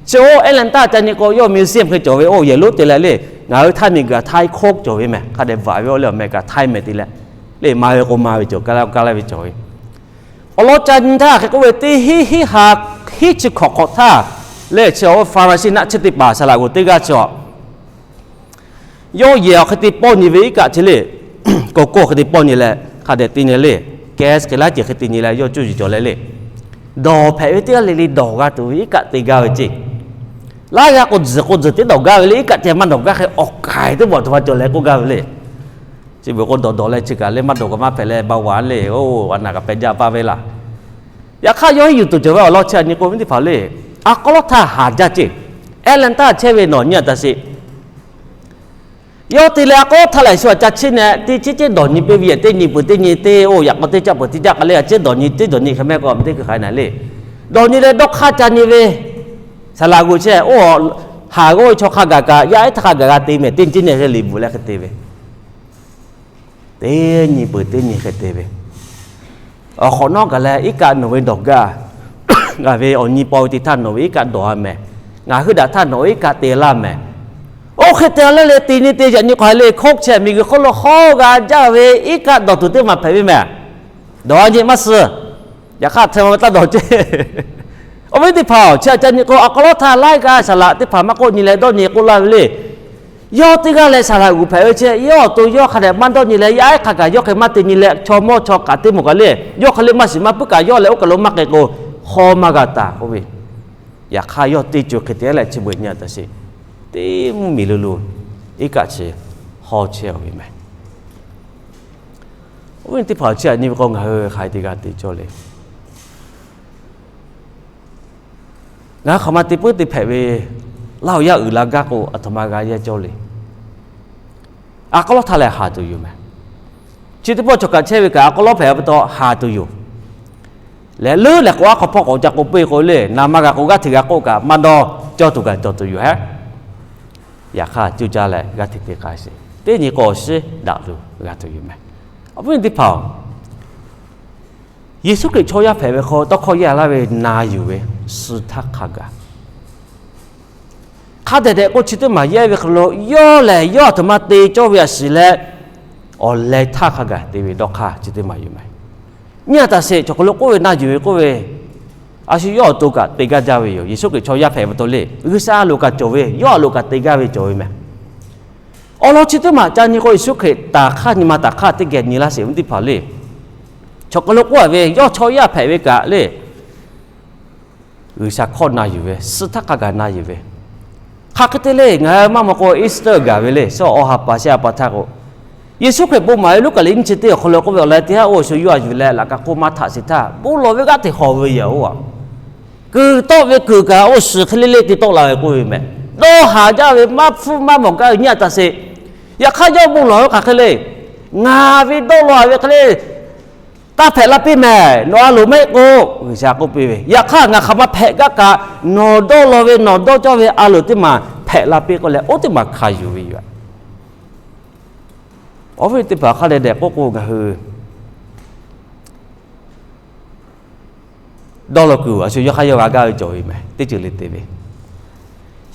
Chi oˇ Atlanta ca nyi k'o, yawˇ museum hk'e cawˬ ve oˇ yehˬ lonˉ te leh le, ngaˬ hui htaiˇ miˬ guiˬ htaiˇ hkawˇ cawˬ ve mehˬ. Hk'a dehꞈ vaꞈ ve oˇ leh awˬ meh kaꞈ htaiˇ mehˬ te leh, le maˍ ve k'o maˍ ve cawˬ, kaˇ laˇ kaˇ laˇ ve cawˬ ve. Awˬ lawn ca nyi htaˇ hk'e k'oˆ ve, teˇ hinˉ hinˉ ha hinˉ chi hkawꞈ hk'awꞈ htaˇ, le chi awˬ Hpaˍriˍsehˇ naˆ chi teˇ hpaˍ saˍ laꞈ g'oˍ teˇ g'aˇ chi awˬ yawˇ yehˬ awˬ hk'e te pawˇ nyi ve iˉ kaˆ chi le, kawˬ kawˇ hk'e te pawˇ nyi leh hk'a dehꞈ te nyi le, gas hk'e laˇ ceuˬ hk'e te nyi leh yawˇ cuˇ yiˍ cawˬ leh le, dawˬ hpehꞈ ve teˇ g'aˇ le le dawˬ g'a tuˬ ve iˉ kaˆ te gaˇ ve ceˇ. Laiˉ g'aˇ k'o tzuhˬ k'o tzuhˬ teˇ dawˬ gaˇ ve le, iˉ kaˆ ceh maˇ dawˬ gaˇ hk'e awˬ k'aiˍ teˇ bawˬ tuˬ ma cawˬ leh k'oˆ gaˇ ve le. Chi beuꞈ k'o dawˬ dawˬ leh chi kaꞈ le maˇ dawˬ kaꞈ maˇ hpehꞈ leh ba waꞈ le, oˇ a naˬ kaꞈ pehꞈ jaˇ paˇ ve laˇ. Yaꞈ hk'aˇ yawˇ hiˉ yuˬ tuˬ cawˬ ve awˬ lawn chi a nyi k'o, ve teˇ hpaˍ le, a k'aw lawˉ htaˇ haˍ jaˇ ceˇ. Atlanta chehˇ ve nawˬ nyi a taˍ sheˍ. Yawˇ te leh a k'aw lawˉ htaˇ lehˬ shu a ca chiˇ neh teˇ chiˉ ceˉ dawˬ nyi piˇ ve yehˬ teˇ nyi peuˬ teˇ nyi teˇ oˇ yaꞈ k'aw teˇ caˆ peuˬ teˇ caˆ k'ai le a ciˉ dawˬ nyi teˇ dawˬ nyi hk'e mehˆ k'o a ma teˇ hkui hk'ai naˍ le. Dawˬ nyi leh dawˇ hk'aˇ ca nyi ve saˍ laꞈ g'oˍ chehˇ oˇ haˍ g'awˇ ve chaw hk'a gaˬ kaꞈ yaˇ ehˉ htaˇ hk'a gaˬ g'a te mehˬ, teˇ nyi ceˉ neh hk'e liꞈ bvuhꞈ leh hk'e te ve. Teˇ nyi peuˬ teˇ nyi hk'e te ve. Awˬ hk'awꞈ nawˉ gaˬ leh iˉ kaˆ nawˬ ve dawˬ gaˇ. Ngaˬ ve awˬ nyi paw ve te htaˇ nawˬ ve iˉ kaˆ dawˬ a mehˬ. Ngaˬ hui daꞈ htaˇ nawˬ iˉ kaˆ te laˇ mehˬ. Oˇ hk'e te laˇ leh teˇ nyi te yaꞈ nyi k'awꞈ haiˬ le hkawˇ chehˇ miˬ guiˬ hk'oˆ lo hawˉ g'a jaˇ ve iˉ kaˆ dawˬ tuˬ teˇ maˬ hpehꞈ ve mehˬ. Dawˬ a nyi maˇ suh. Yaꞈ hk'aˇ htaiˍ ma ve taˇ dawˬ ceˇ. Awˬ viˉ teˇ hpaˍ-oˬ, chi a ca nyi k'o a k'aw lawˉ htaˇ laiˉ g'aˇ saˍ laꞈ teˇ hpaˍ maˇ k'oˆ nyi leh dawˇ nyi k'oˆ laˇ ve le. Yawˇ teˇ g'aˇ leh saˍ laꞈ g'uˬ hpehꞈ ve chi yawˇ awˬ to yawˇ hk'a dehꞈ maˇ dawˇ nyi leh yaˇ ehˉ hk'a gaˬ yawˇ hk'e maˇ te nyi leh chaw mawˇ chaw kaꞈ teˇ moˍ kaꞈ le, yawˇ hk'e le maˇ shiˍ maˇ puiˉ kaꞈ yawˇ leh oˇ kaˬ lo maˇ k'ai k'o, hawˉ maˇ g'a taˍ k'oˆ ve. Yaꞈ hk'aˇ yawˇ teˇ co hk'e te leh chi beuꞈ nyi a taˍ sheˍ. Teˇ mvuhˇ miˬ lo lo iˉ kaˆ chi hawˉ chehˇ ve mehˬ. Awˬ viˉ teˇ hpaˍ-oˬ, chi a nyi ve k'o ngaˬ hui hk'aˬ hk'e te g'a te cawˇ le. Ngaˬ hui hk'aˬ ma te puiˉ te hpehꞈ ve, laˇ awˬ yaˇ uiˍ la gaˇ k'o aˬ htoꞈ ma g'a yehˇ cawˇ le. A k'aw lawˉ htaˇ lehˬ haˍ tuˬ yoˬ mehˬ. Chi teˇ pawˆ chaw kaꞈ chehˇ ve kaꞈ a k'aw lawˉ hpehꞈ pa taw haˍ tuˬ yoˬ. Lehˬ leuˉ lehˬ k'o aˉ hk'aw hpawˇ k'awꞈ ca k'oˆ piˇ k'o le, naˍ ma g'a k'o g'aˇ hteꞈ g'a k'oˆ kaꞈ maˇ dawˇ, cawˇ tuˬ kaꞈ cawˬ tuˬ yoˬ hehˉ. Yaꞈ hk'aˇ cuˇ caˇ leh g'aˇ hteꞈ te k'ai sheˍ. Teˇ nyi k'o awˬ shiˉ daꞈ tuˬ g'a tuˬ yoˬ mehˬ. Awˬ viˉ teˇ hpaˍ-oˬ, Yeˍsuˆ Hkriꞈ chaw yaˇ hpehꞈ ve hk'aw tawˇ hkawˇ yaˇ laˇ ve na yuˬ ve suh htaˇ hk'a gaˬ. Hk'a dehꞈ dehꞈ k'o chi teˇ maˬ yehˇ ve hk'aw lo yawˇ lehˬ yawˇ aˬ htoꞈ ma te cawˇ ve a shiˍ leh, awˬ leh htaˇ hk'a gaˬ te ve dawˇ hk'aˇ chi teˇ maˬ yoˬ mehˬ. Nyi a taˍ sheˍ, chaw hk'aw lo k'oˆ ve na yuˬ ve k'oˆ ve, a shu yawˇ awˬ to kaꞈ te gaˇ jaˇ ve yoˬ. Yeˍsuˆ Hkriꞈ chaw yaˇ hpehꞈ ve pa taw le, G'uiˬsha a loˍ kaꞈ cawˬ ve, yawˇ a loˍ kaꞈ te gaˇ ve cawˬ ve mehˬ. Awˬ lawn chi teˇ maˬ ca nyi k'o Yeˍsuˆ Hkriꞈ taˍ hk'aˇ nyi ma taˍ hk'aˇ teˇ geh nyi laˇ sheˍ ve teˇ hpaˍ le. Chaw hk'aw lo k'oˆ a ve yawˇ chaw yaˇ hpehꞈ ve kaꞈ le, G'uiˬsha hkawˇ na yuˬ ve, suh htaˇ hk'a gaˬ na yuˬ ve. Hk'aˬ hk'e te le, ngaˬ hui maˇ maw k'o Easter gaˬ ve le, suh awˬ ha pa shehˆ ha pa htaˇ k'o, Yeˍsuˆ Hkriꞈ bon maˍ ve Luˉkaꞈ liꞈ nyiˇ chi teˇ awˬ hk'aw lo k'oˆ ve awˬ lawn teˇ haˉ oˇ shu yuˇ a yuˬ leh laꞈ ka hk'oˆ maˇ htaꞈ sheˍ htaˇ, bon lawˬ ve g'aˇ hteꞈ hawˬ ve yoˬ. Kuiˬ tawˆ ve kuiˬ kaꞈ oˇ shiˍ hk'e le le te tawˆ la ve k'oˆ ve mehˬ. Dawˇ haˍ jaˇ ve maˇ hpfuhˇ maˇ mawˬ gaˇ ve nyi a taˍ sheˍ. Yaꞈ hk'aˇ yawˇ bon lawˬ ve hk'aˬ hk'e le, ngaˬ ve dawˇ law ve hk'e le, taˇ hpehꞈ la piˇ mehˬ. Nawˬ a loˍ maˇ heˆ k'o, G'uiˬsha k'oˆ piˇ ve, yaꞈ hk'aˇ ngaˬ hk'aˬ ma hpehꞈ gaˇ kaꞈ, nawˬ dawˇ law ve nawˬ dawˇ cawˇ ve a loˍ teˇ maˬ hpehꞈ la piˇ k'oˆ leh, oˇ teˇ maˬ hkanˍ yuˬ ve yoˬ. Awˬ viˉ teˇ hpaˍ hk'a dehꞈ dehꞈ k'oˆ k'o ngaˬ hui dawˇ law kuiˬ a shu yawˇ hk'aˇ yawˇ g'a gaˇ ve cawˬ ve mehˬ, teˇ ceuˬ le te ve.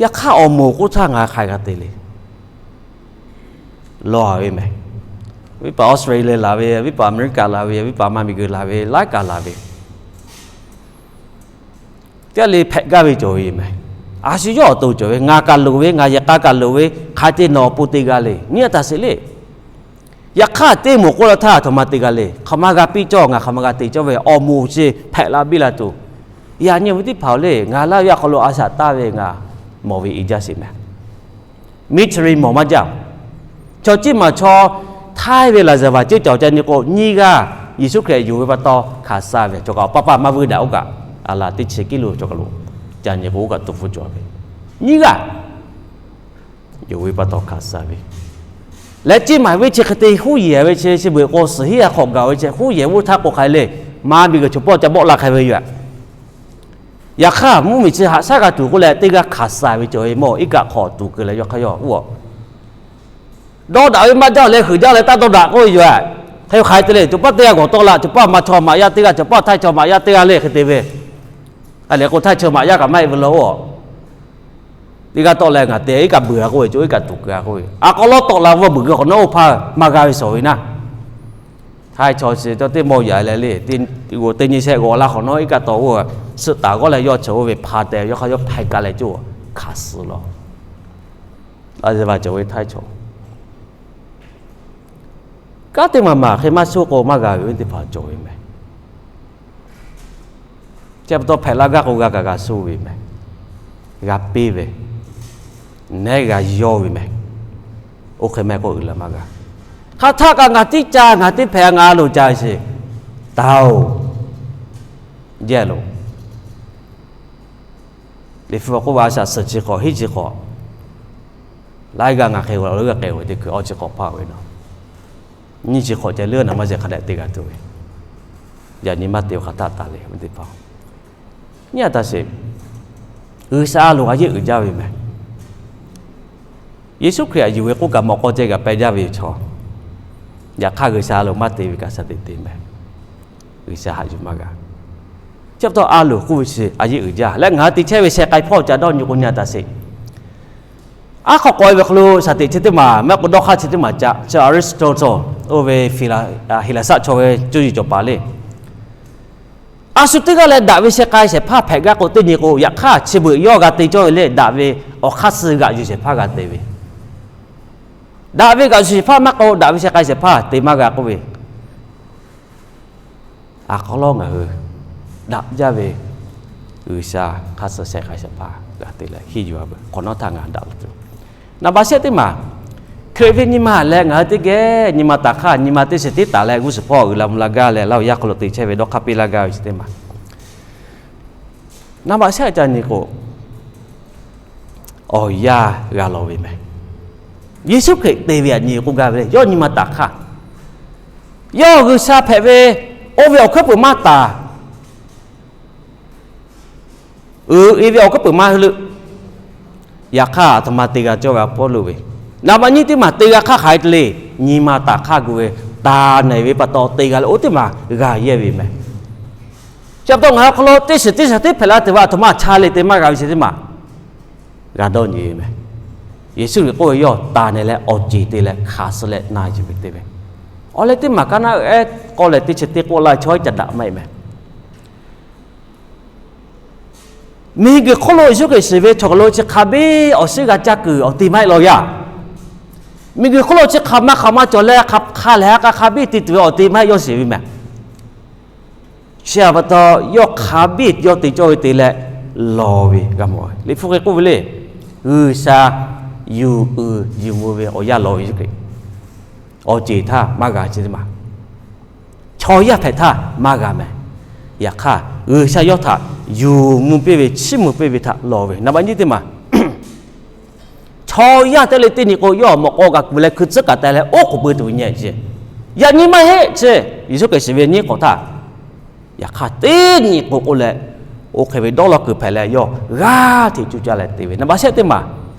Yaꞈ hk'aˇ awˬ moˍ k'oˆ htaˇ ngaˬ hk'aˬ g'a te le. Lawˬ a ve mehˬ. Viˉ paˍ Australia laˬ ve, viˉ paˍ America laˬ ve, viˉ paˍ maˇ miˬguiˬ laˬ ve, laiˉ kaꞈ laˬ ve, teˇ g'aˇ le hpehꞈ gaˇ ve cawˬ ve mehˬ. A shu yawˇ awˬ to cawˬ ve, ngaˬ kaꞈ loˍ ve, ngaˬ yehˬ k'a kaꞈ loˍ ve, hk'aˬ hk'e te nawˬ awˬ pon te g'a le, nyi a taˍ sheˍ le. Yaꞈ hk'aˇ teˇ moˍ k'oˆ la htaˇ aˬ htoꞈ ma te g'a le. Hk'aˬ ma g'a piˇ cawˇ, ngaˬ hk'aˬ ma g'a te cawˇ ve awˬ moˍ chi hpehꞈ la biˇ la tuˬ. Yaꞈ nyi awˬ viˉ teˇ hpaˍ-oˬ le, ngaˬ laˇ ve a hk'aw lo a shaꞈ taˇ ve ngaˬ mawˬ ve i jaˇ sheˍ mehˬ. Missionary mawˬ maˇ jaˇ. Chaw ciˉ maˬ chaw htaiˇ ve laˍzaˍvaˍ ceˇ cawˬ ca nyi k'o, nyiˇ g'aˇ Yeˍsuˆ Hkriꞈ yonˍ ve pa taw hkanˍ suh ve, chaw kaꞈ awˬ paˇ paˇ maˇ vuiˇ daꞈ oˇ kaꞈ, a laˬ teˇ chi kiˇ lo chaw kaꞈ lo ca nyi k'o oˇ kaꞈ to hpfuhˇ cawˬ ve, nyiˇ g'aˇ yonˍ ve pa taw hkanˍ suh ve. Leh ciˉ maˬ ve chi hk'e te huˉ yehˬ ve chi, chi beuꞈ k'o suhˍ hiˉ a hk'awꞈ gaˬ ve chi huˉ yehˬ ve oˇ htaˇ k'o hk'aˬ hk'e le, maˇ miˬguiˬ chaw pawˆ ca bawˆ la hk'ai ve yoˬ. Yaꞈ hk'aˇ mvuhˇmiˬ chi haꞈ shaˉ g'a tuˬ k'oˆ leh teˇ g'aˇ hkanˍ suh ve cawˬ ve mawˇ, iˉ kaˆ hk'awꞈ tuˬ keu leh yawˇ hk'aˇ yawˇ oˇ dawˇ daꞈ ve maˇ jaˇ leh heuˬ jaˇ leh taˇ dawˇ daꞈ k'oˆ ve yoˬ. Hk'e hk'aˬ hk'e te le, cawˬ paˇ teˇ g'aˇ g'awˬ tawˆ la, cawˬ paˇ maꞈ chaw maꞈ yaˇ teˇ g'aˇ, cawˬ paˇ htaiˇ chaw maꞈ yaˇ teˇ g'aˇ le hk'e te ve. A lehˬ k'o htaiˇ chaw maꞈ yaˇ kaꞈ maˇ heˆ ve law oˇ. Teˇ g'aˇ tawˆ leh ngaˬ te iˉ kaˆ beuˬ a k'oˆ ve, co iˉ kaˆ tuˬ keu a k'oˆ ve, a k'aw lawˉ tawˆ la vawˇ beuˬ g'uiˬ k'awꞈ nawˉ oˇ hpaˇ maˇ g'a ve shawˍ ve naˇ. Htaiˇ chaw chi teˇ mawˇ yaꞈ leh le, teˇ nyi shehˆ g'awˬ la hk'awꞈ nawˉ iˉ kaˆ tawˆ oˇ, suhˆ taˍ g'awˇ leh yawˇ chaw oˇ ve hpa teh yawˇ hk'aˇ yawˇ hpehˇ kaꞈ leh cawˬ hkanˍ suh law. A, cawˬ ve Htaiˇ chaw kanˉ teˇ maˬ maˬ hk'e maˇ shoˆ k'o maˇ g'a ve, teˇ hpaˍ cawˬ ve meh. Chi pa taw hpehꞈ la gaˇ k'o g'a kaꞈ g'a shoˆ ve meh. G'a piˇ ve, nehˉ g'a yawˇ ve meh. Oˇ hk'e meh k'o uiˍ la maˇ g'a. Hk'aˬ htaˆ kaꞈ ngaˬ tiˉ ca, ngaˬ teˇ hpehꞈ, ngaˬ a loˍ ca sheˍ taˍ-oˬ. Jehˇ loˬ. Liꞈ hpu k'oˆ ve, a shaꞈ suhˍ chi hk'awꞈ hiˉ chi hk'awꞈ, laiˉ g'aˇ ngaˬ hk'e g'a lo g'a k'ai ve teˇ hkui awˇ chi hk'awꞈ hpaˇ ve naw, nyiˇ chi hk'awꞈ ceh leuˉ naˍ maˇ shehˍ hk'a dehꞈ te g'a tuˬ ve, yaꞈ nyi maˇ te ve hk'aˬ htaˆ taˍ le ve teˇ hpaˍ. Nyi a taˍ sheˍ, G'uiˬsha a loˍ a yeˆ uiˍ jaˇ ve meh. Yeˍsuˆ Hkriꞈ htaꞈ yuˬ ve k'oˆ kaꞈ mawꞈ k'aw ceh g'a peh jaˇ ve yoˬ chaw. Yaꞈ hk'aˇ G'uiˬsha a loˍ maˇ te ve kaꞈ shaˍ teꞈ te meh. G'uiˬsha haꞈ yuˬ maˇ g'a. Chi pa taw a loˍ k'oˆ ve chi a yeˆ uiˍ jaˇ leh ngaˬ hui te chehˇ ve sheh k'ai hpawˇ ca dawˇ nyi k'o nyi a taˍ sheˍ. Aˉ hk'aw k'awꞈ e ve hk'aw lo shaˍ teꞈ chi teˇ maˬ, maˇ k'o dawˇ hk'aˇ chi teˇ maˬ ca, chi Aristotle, oˇ ve Hiˍlaˍsaˆ chaw ve cuˇ yiˍ cawˬ paˍ le. A shu teˇ g'aˇ leh daꞈ ve sheh k'ai shehˍ hpaˇ hpehꞈ gaˇ k'o teˇ nyi k'o, yaꞈ hk'aˇ chi beuꞈ yawˇ g'a te cawˇ ve le, daꞈ ve awˬ hk'aˇ suh g'aꞈ yuˬ shehˍ hpaˇ g'a te ve. Daꞈ ve g'aꞈ yuˬ shehˍ hpaˇ maˇ k'o, daꞈ ve sheh k'ai shehˍ hpaˇ te maˇ g'a k'oˆ ve. A hk'aw lawˉ ngaˬ hui daꞈ jaˇ ve G'uiˬsha hk'aˇ suh sheh k'ai shehˍ hpaˇ g'a te leh henˇ yuˬ a veuˬ. Hk'awꞈ nawˉ htaˇ ngaˬ daꞈ la tuˬ, naˍ baꞈ shehˆ teˇ maˬ, Hkriꞈ ve nyi ma leh ngaˬ hui teˇ geh nyi ma taˍ hk'aˇ, nyi ma teˇ shiˍ tiˉ taˍ leh g'uˇ suhˍ hpawˇ uiˍ la mvuh la gaˇ leh Laˇ huˍ yaˇ hk'aw lo te chehˇ ve dawˇ hk'aˇ piˇ laˇ gaˇ ve chi teˇ maˬ, naˍ baꞈ shehˆ ca nyi k'o, awˬ yanˇ g'a lawˬ ve meh. Yeˍsuˆ Hkriꞈ te ve aꞈ nyi k'oˆ gaˇ ve le, yawˇ nyi ma taˍ hk'aˇ, yawˇ G'uiˬsha hpehꞈ ve, oˇ ve awˬ hkuiˉ peuˬ maˇ taˍ, uiˍ e ve awˬ hkuiˉ peuˬ maˇ hui leuˆ. Yaꞈ hk'aˇ aˬ htoꞈ ma te g'a cawˇ ve a pawˇ lo ve, naˍ baꞈ nyiˇ teˇ maˬ te g'a hk'aˇ hk'aˬ hk'e te le, nyi ma taˍ hk'aˇ gu ve, taˍ nehˬ ve pa taw te g'a leh oˇ teˇ maˬ g'a yehˇ ve meh. Chi pa taw ngaˬ hui hk'aw lo teˇ shiˍ teˇ shiˍ teˇ hpehꞈ la tuˬ ve aˬ htoꞈ ma cha le te maˇ g'a ve chi teˇ maˬ g'a dawˇ nyi ve meh. Yeˍsuˆ Hkriꞈ k'oˆ ve, yawˇ taˍ nehˬ leh awˬ ceˬ te leh hkanˍ suh leh na yuˬ ve te ve. Awˬ leh teˇ maˬ kaˇ naˆ ehˉ k'aw leh teˇ chi teˇ k'oˆ laˇ ve chaw iˉ ca daꞈ maˇ heˆ meh. Miˬguiˬ hk'oˆ lo Yeˍsuˆ Hkriꞈ shiˍ ve chaw hk'aw lo chi hk'a biˇ awˬ shinˉ g'a caˇ kuiˬ awˬ te maˇ heˆ law yaˇ. Miˬguiˬ hk'oˆ lo chi hk'aˬ ma hk'aˬ ma cawˬ leh hk'a lehˬ ha k'a hk'a biˇ te tuˬ ve awˬ te maˇ heˆ yawˇ shiˍ ve meh. Chi pa taw yawˇ hk'a biˇ yawˇ te cawˇ ve te leh lawˬ ve g'a mawˬ. Liꞈ hpu hk'e k'oˆ ve le, G'uiˬsha yuˬ uiˍ yuˬ mvuh ve awˬ yanˇ lawˬ ve Yeˍsuˆ Hkriꞈ. Awˬ ceˬ htaˇ maˇ g'a chi teˇ maˬ, chaw yaˇ hpehꞈ htaˇ maˇ g'a meh. Yaꞈ hk'aˇ G'uiˬsha yawˇ htaꞈ yuˬ mvuh piˇ ve chiˇ mvuh piˇ ve htaꞈ lawˬ ve. Naˍ baꞈ nyiˇ teˇ maˬ, chaw yaˇ teˇ le teˇ nyi k'o, yawˇ mawꞈ k'aw g'a kuˬ leh hkui tcuhˉ kaꞈ teh leh oˉ k'oˍ pui tuˬ ve nyi chi, yaꞈ nyi maˇ heˆ chi. Yeˍsuˆ Hkriꞈ shiˍ ve nyiˇ hk'awꞈ htaˇ, yaꞈ hk'aˇ teˇ nyi k'o k'oˆ leh, oˇ hk'e ve dawˇ law kuiˬ hpehꞈ leh yawˇ g'aˇ hteꞈ cuˇ caˇ leh te ve. Naˍ baꞈ shehˆ teˇ maˬ,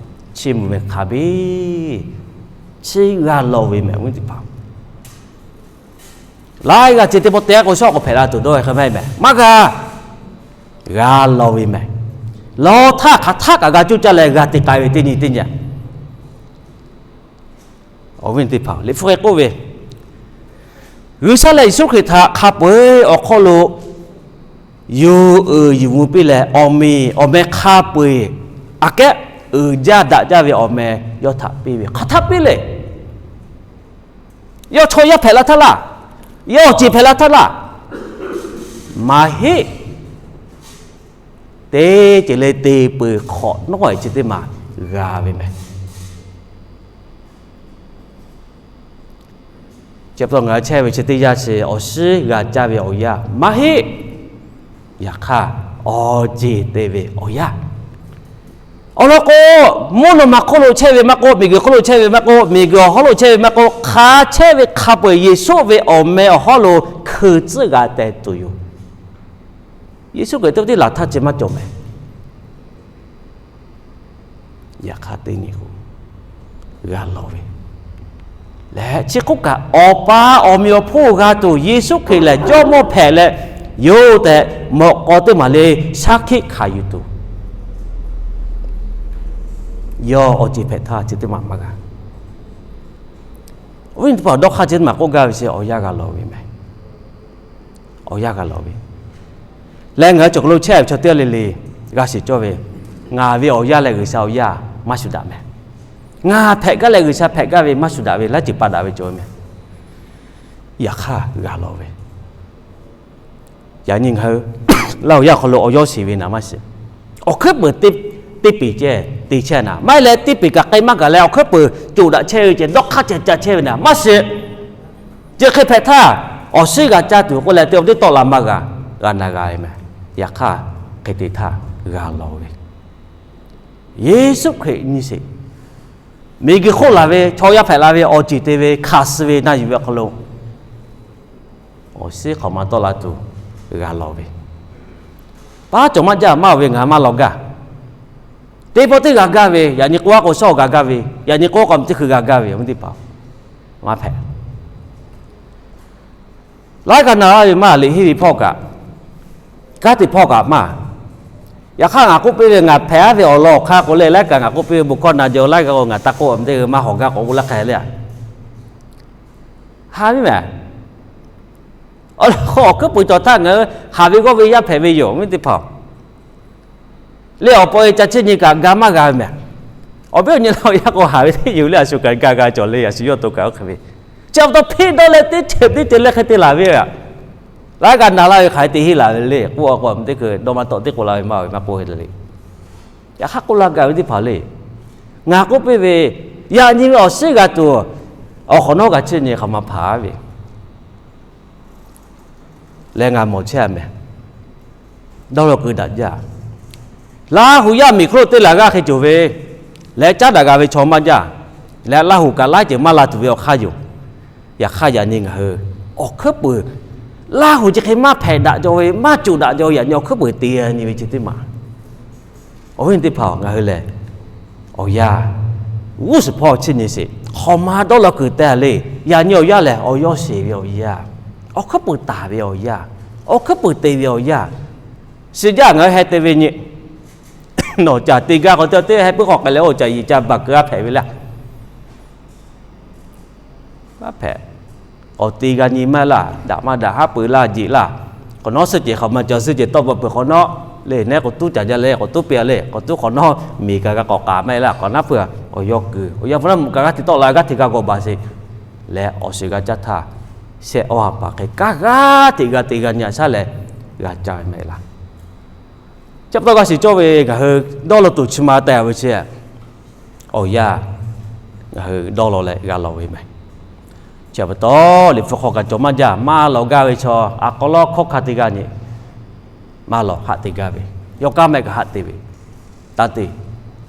chiˇ mvuh ve hk'a biˇ chi g'a lawˬ ve meh, awˬ viˉ teˇ hpaˍ. Laiˉ g'aˇ ceh teˇ pawˆ te a k'o shawˉ k'awꞈ hpehꞈ la tuˬ dawˇ ve hk'e maˇ heˆ meh. Maˇ g'a, g'a lawˬ ve meh. Lawˬ htaˇ hk'aˬ htaˆ kaꞈ g'a cuˇ caˇ leh g'a te k'ai ve teˇ nyi teˇ nyi. Awˬ viˉ teˇ hpaˍ, Liꞈ hpu hk'e k'oˆ ve, G'uiˬsha leh Yeˍsuˆ Hkriꞈ htaꞈ hk'a peu-eˬ awˬ hk'aw lo yuˬ uiˍ yuˬ mvuh piˇ leh, awˬ meꞈ awˬ meh hk'a peu-eˬ aꞈ kehˉ uiˍ jaˇ daꞈ jaˇ ve awˬ meh yawˇ htaꞈ piˇ ve hk'aˬ htaˆ piˇ le. Yawˇ chaw yaˇ hpehꞈ la htaˇ laˇ, yawˇ awˬ ceˬ hpehꞈ la htaˇ laˇ, maˇ heˆ. Teˇ ceuˬ le te peuˬ hk'awꞈ nawˉ e chi teˇ maˬ g'a ve meh. Chi pa taw ngaˬ hui chehˇ ve chi teˇ yanˇ chi awˬ shinˉ g'a caˇ ve awˬ yanˇ maˇ heˆ. Yaꞈ hk'aˇ, awˬ ceˬ te ve awˬ yanˇ. Awˬ lawn k'o, mvuhˇ naw ma hk'oˆ lo chehˇ ve maˇ k'oˆ, miˬguiˬ hk'oˆ lo chehˇ ve maˇ k'oˆ, miˬguiˬ awˬ hawˉ lo chehˇ ve maˇ k'oˆ, hk'a chehˇ ve hk'a peu-eˬ Yeˍsuˆ ve awˬ meh awˬ hawˉ lo hkui tcuhˉ g'a teh tuˬ yoˬ. Yeˍsuˆ Hkriꞈ teˇ teˇ laˬ htaˇ ceh maˇ cawˬ meh. Yaꞈ hk'aˇ teˇ nyi k'o, g'a lawˬ ve lehˬ, chi hk'oˆ kaꞈ Awˬ pa awˬ meꞈ awˬ hponˇ g'a tuˬ, Yeˍsuˆ Hkriꞈ lehˬ Jawˇmawˇ hpehꞈ leh yoˬ tehꞈ, mawꞈ k'aw teˇ maˬ le shaˉ hkiˆ hkanˍ yuˬ tuˬ. Yawˇ awˬ ceˬ hpehꞈ htaˇ chi teˇ maˬ maˇ g'a. Awˬ viˉ teˇ hpaˍ, dawˇ hk'aˇ chi teˇ maˬ k'oˆ gaˇ ve chi awˬ yanˇ g'a lawˬ ve meh. Awˬ yanˇ g'a lawˬ ve leh, ngaˬ hui cawˬ hk'aw lo chehˇ ve chaw teˇ g'aˇ le le g'a shiˍ cawˇ ve, ngaˬ ve awˬ yanˇ leh G'uiˬsha awˬ yanˇ maˇ shuˍ daꞈ meh. Ngaˬ hpehꞈ gaˇ leh G'uiˬsha hpehꞈ gaˇ ve maˇ shuˍ daꞈ ve, laˇ ceuˬ pa daꞈ ve cawˬ ve meh. Yaꞈ hk'aˇ g'a lawˬ ve, yaꞈ nyi ngaˬ hui Laˇ huˍ yaˇ awˬ hk'aw lo awˬ yawˇ shiˍ ve naˍ maˇ shiˍ. Awˬ hkuiˉ peuˬ teˇ peˬ ceh te chehˇ naˍ, maˇ heˆ leh teˇ peˬ kaꞈ k'ai maˇ gaˬ leh awˬ hkuiˉ peuˬ coˬ daꞈ chehˇ ve ceh dawˇ hk'aˇ ca ca chehˇ ve naˍ maˇ shiˍ. Chi hk'e hpehꞈ htaˇ, awˬ suhˉ g'a caˇ tuˬ k'oˆ leh teˇ awˬ teˇ tawˆ la maˇ g'a, g'a na g'a ve meh. Yaꞈ hk'aˇ hk'e te htaˇ g'a lawˬ ve, Yeˍsuˆ Hkriꞈ nyi sheˍ. Miˬguiˬ hk'oˆ laˬ ve chaw yaˇ hpehꞈ la ve awˬ ceˬ te ve hkanˍ suh ve na yuˬ ve awˬ hk'aw lo, awˬ suhˉ hk'awꞈ ma tawˆ la tuˬ g'a lawˬ ve, paˉ cawˬ maˇ jaˇ, maˇ ve ngaˬ maˇ lawˬ gaˇ. Teˇ pawˆ teˇ g'a gaˇ ve, yaꞈ nyi k'o aˉ k'o shawˉ g'a gaˇ ve, yaꞈ nyi k'o k'awꞈ teˇ hkui g'a gaˇ ve, awˬ viˉ teˇ hpaˍ, maˇ hpehꞈ. Laiˉ g'aˇ na laˇ ve maˇ liꞈ henˇ ve hpawˇ kaꞈ, kanˉ te hpawˇ kaꞈ maˇ. Yaꞈ hk'aˇ ngaˬ k'oˆ piˇ ve ngaˬ hpehꞈ aˉ ve awˬ lawn awˬ hk'aˇ k'o leh, laiˉ kaꞈ ngaˬ k'oˆ piˇ ve bon hkawˇ na jaw laiˉ g'aˇ k'o ngaˬ taˇ k'oˆ, awˬ viˉ teˇ g'aˇ maˇ hawˍ gaˇ k'awꞈ k'oˆ laˇ hk'e le. Ha ve meh. Awˬ hkuiˉ puiˍ cawˬ htaˇ ngaˬ hui haˍ ve g'awˇ ve yaˇ hpehꞈ ve yoˬ, awˬ viˉ teˇ hpaˍ. Leh awˬ pa e ca chehˇ nyi kaꞈ ga maˇ g'a ve meh. Awˬ viˉ awˬ nyi la awˬ yanˇ k'o haˍ ve teˇ yoˬ leh a shu kaꞈ ga g'a cawˬ le, a shu yawˇ to kaꞈ oˇ hk'e ve. Chi pa taw hpeˇ dawˇ leh teˇ ceuˬ teˇ ceuˬ leh hk'e te laˬ ve. Laiˉ g'aˇ na laˇ ve hk'aˬ hk'e te henˇ laˬ ve le k'oˆ a k'o, awˬ viˉ teˇ hkui dawˇ maˇ tawˆ teˇ k'oˆ la ve maˇ ve maˇ k'oˆ ve le. Yaꞈ hk'aˇ k'oˆ laˇ gaˇ ve teˇ hpaˍ le, ngaˬ k'oˆ piˇ ve, yaꞈ nyi ve awˬ suhˉ g'a tuˬ, awˬ hk'awꞈ nawˉ g'a chehˇ nyi hk'aˬ ma hpaˍ ve leh ngaˬ mawˬ chehˇ a meh. Dawˇ law keu daꞈ jaˇ. Laˇ huˍ yaˇ miˬ hk'oˆ lo te laˬ g'aˇ hk'e cawˬ ve leh caˉ daꞈ g'a ve chaw maˇ jaˇ. Leh Laˇ huˍ kaꞈ laiˉ ceuˬ maˇ la tuˬ ve awˬ hk'aˇ yoˬ. Yaꞈ hk'aˇ yaꞈ nyi ngaˬ hui awˬ hkuiˉ puiˍ Laˇ huˍ chi hk'e maˇ hpehꞈ daꞈ jaw ve, maˇ coˬ daꞈ jaw ve, yaꞈ nyi awˬ hkuiˉ puiˍ te nyi ve chi teˇ maˬ. Awˬ viˉ teˇ hpaˍ, ngaˬ hui lehˬ awˬ yanˇ g'uˇ suhˍ hpawˇ chehˇ nyi sheˍ. Hk'awꞈ ma dawˇ law kuiˬ te a le. Yaꞈ nyi awˬ yanˇ lehˬ awˬ yawˇ sheˍ ve awˬ yanˇ, awˬ hkuiˉ puiˍ taˍ ve awˬ yanˇ, awˬ hkuiˉ puiˍ te ve awˬ yanˇ. Shiˍ jaˇ ngaˬ hui heh te ve nyi, nawˬ caˬ te gaˇ k'o teˇ teˇ heh puiˉ k'awꞈ k'ai leh oˇ caˬ yiˍ ca baˬ keu a hpehꞈ ve laˇ. Maˇ hpehꞈ. Awˬ te g'a nyi maˇ laˇ, daꞈ maˇ daꞈ haˉ pui laˇ jeꞈ laˇ. K'awꞈ nawˉ suhˆ cehˬ hk'awꞈ ma cawˬ suhˆ cehˬ tawˆ ba peuˬ k'awꞈ nawˉ le, neˉ k'awꞈ tuˉ caˬ jaˇ leh k'awꞈ tuˉ peuˬ a le, k'awꞈ tuˉ k'awꞈ nawˉ miˬ kaꞈ g'a k'awꞈ k'aꞈ maˇ e laˇ, k'awꞈ naˉ peuˬ a. Awˬ yawˇ kuiˬ awˬ yanˇ hpu naˉ mvuhꞈ kaꞈ g'aˇ hteꞈ tawˆ la g'aˇ hteꞈ g'a g'awˬ baˬ sheˍ leh awˬ shiˍ g'a caˇ htaˇ, shehˆ awˇ ha paˍ hk'e kanˉ g'aˇ hteꞈ g'a te g'a nyi a shaˉ leh g'a caˇ ve maˇ heˆ laˇ. Chi pa taw g'a shiˍ cawˇ ve ngaˬ hui dawˇ law tuˬ chi ma teh ve chi awˬ yanˇ ngaˬ hui dawˇ law leh g'a lawˬ ve meh. Chi pa taw Liꞈ hpu hk'aw kaꞈ cawˬ maˇ jaˇ, maˇ lawˬ gaˇ ve chaw a k'aw lawˉ hkawˇ hkanˇ teˇ g'aˇ nyi maˇ lawˬ haˆ te gaˇ ve, yawˇ kanˉ mehˆ kaꞈ haˆ te ve, taˇ te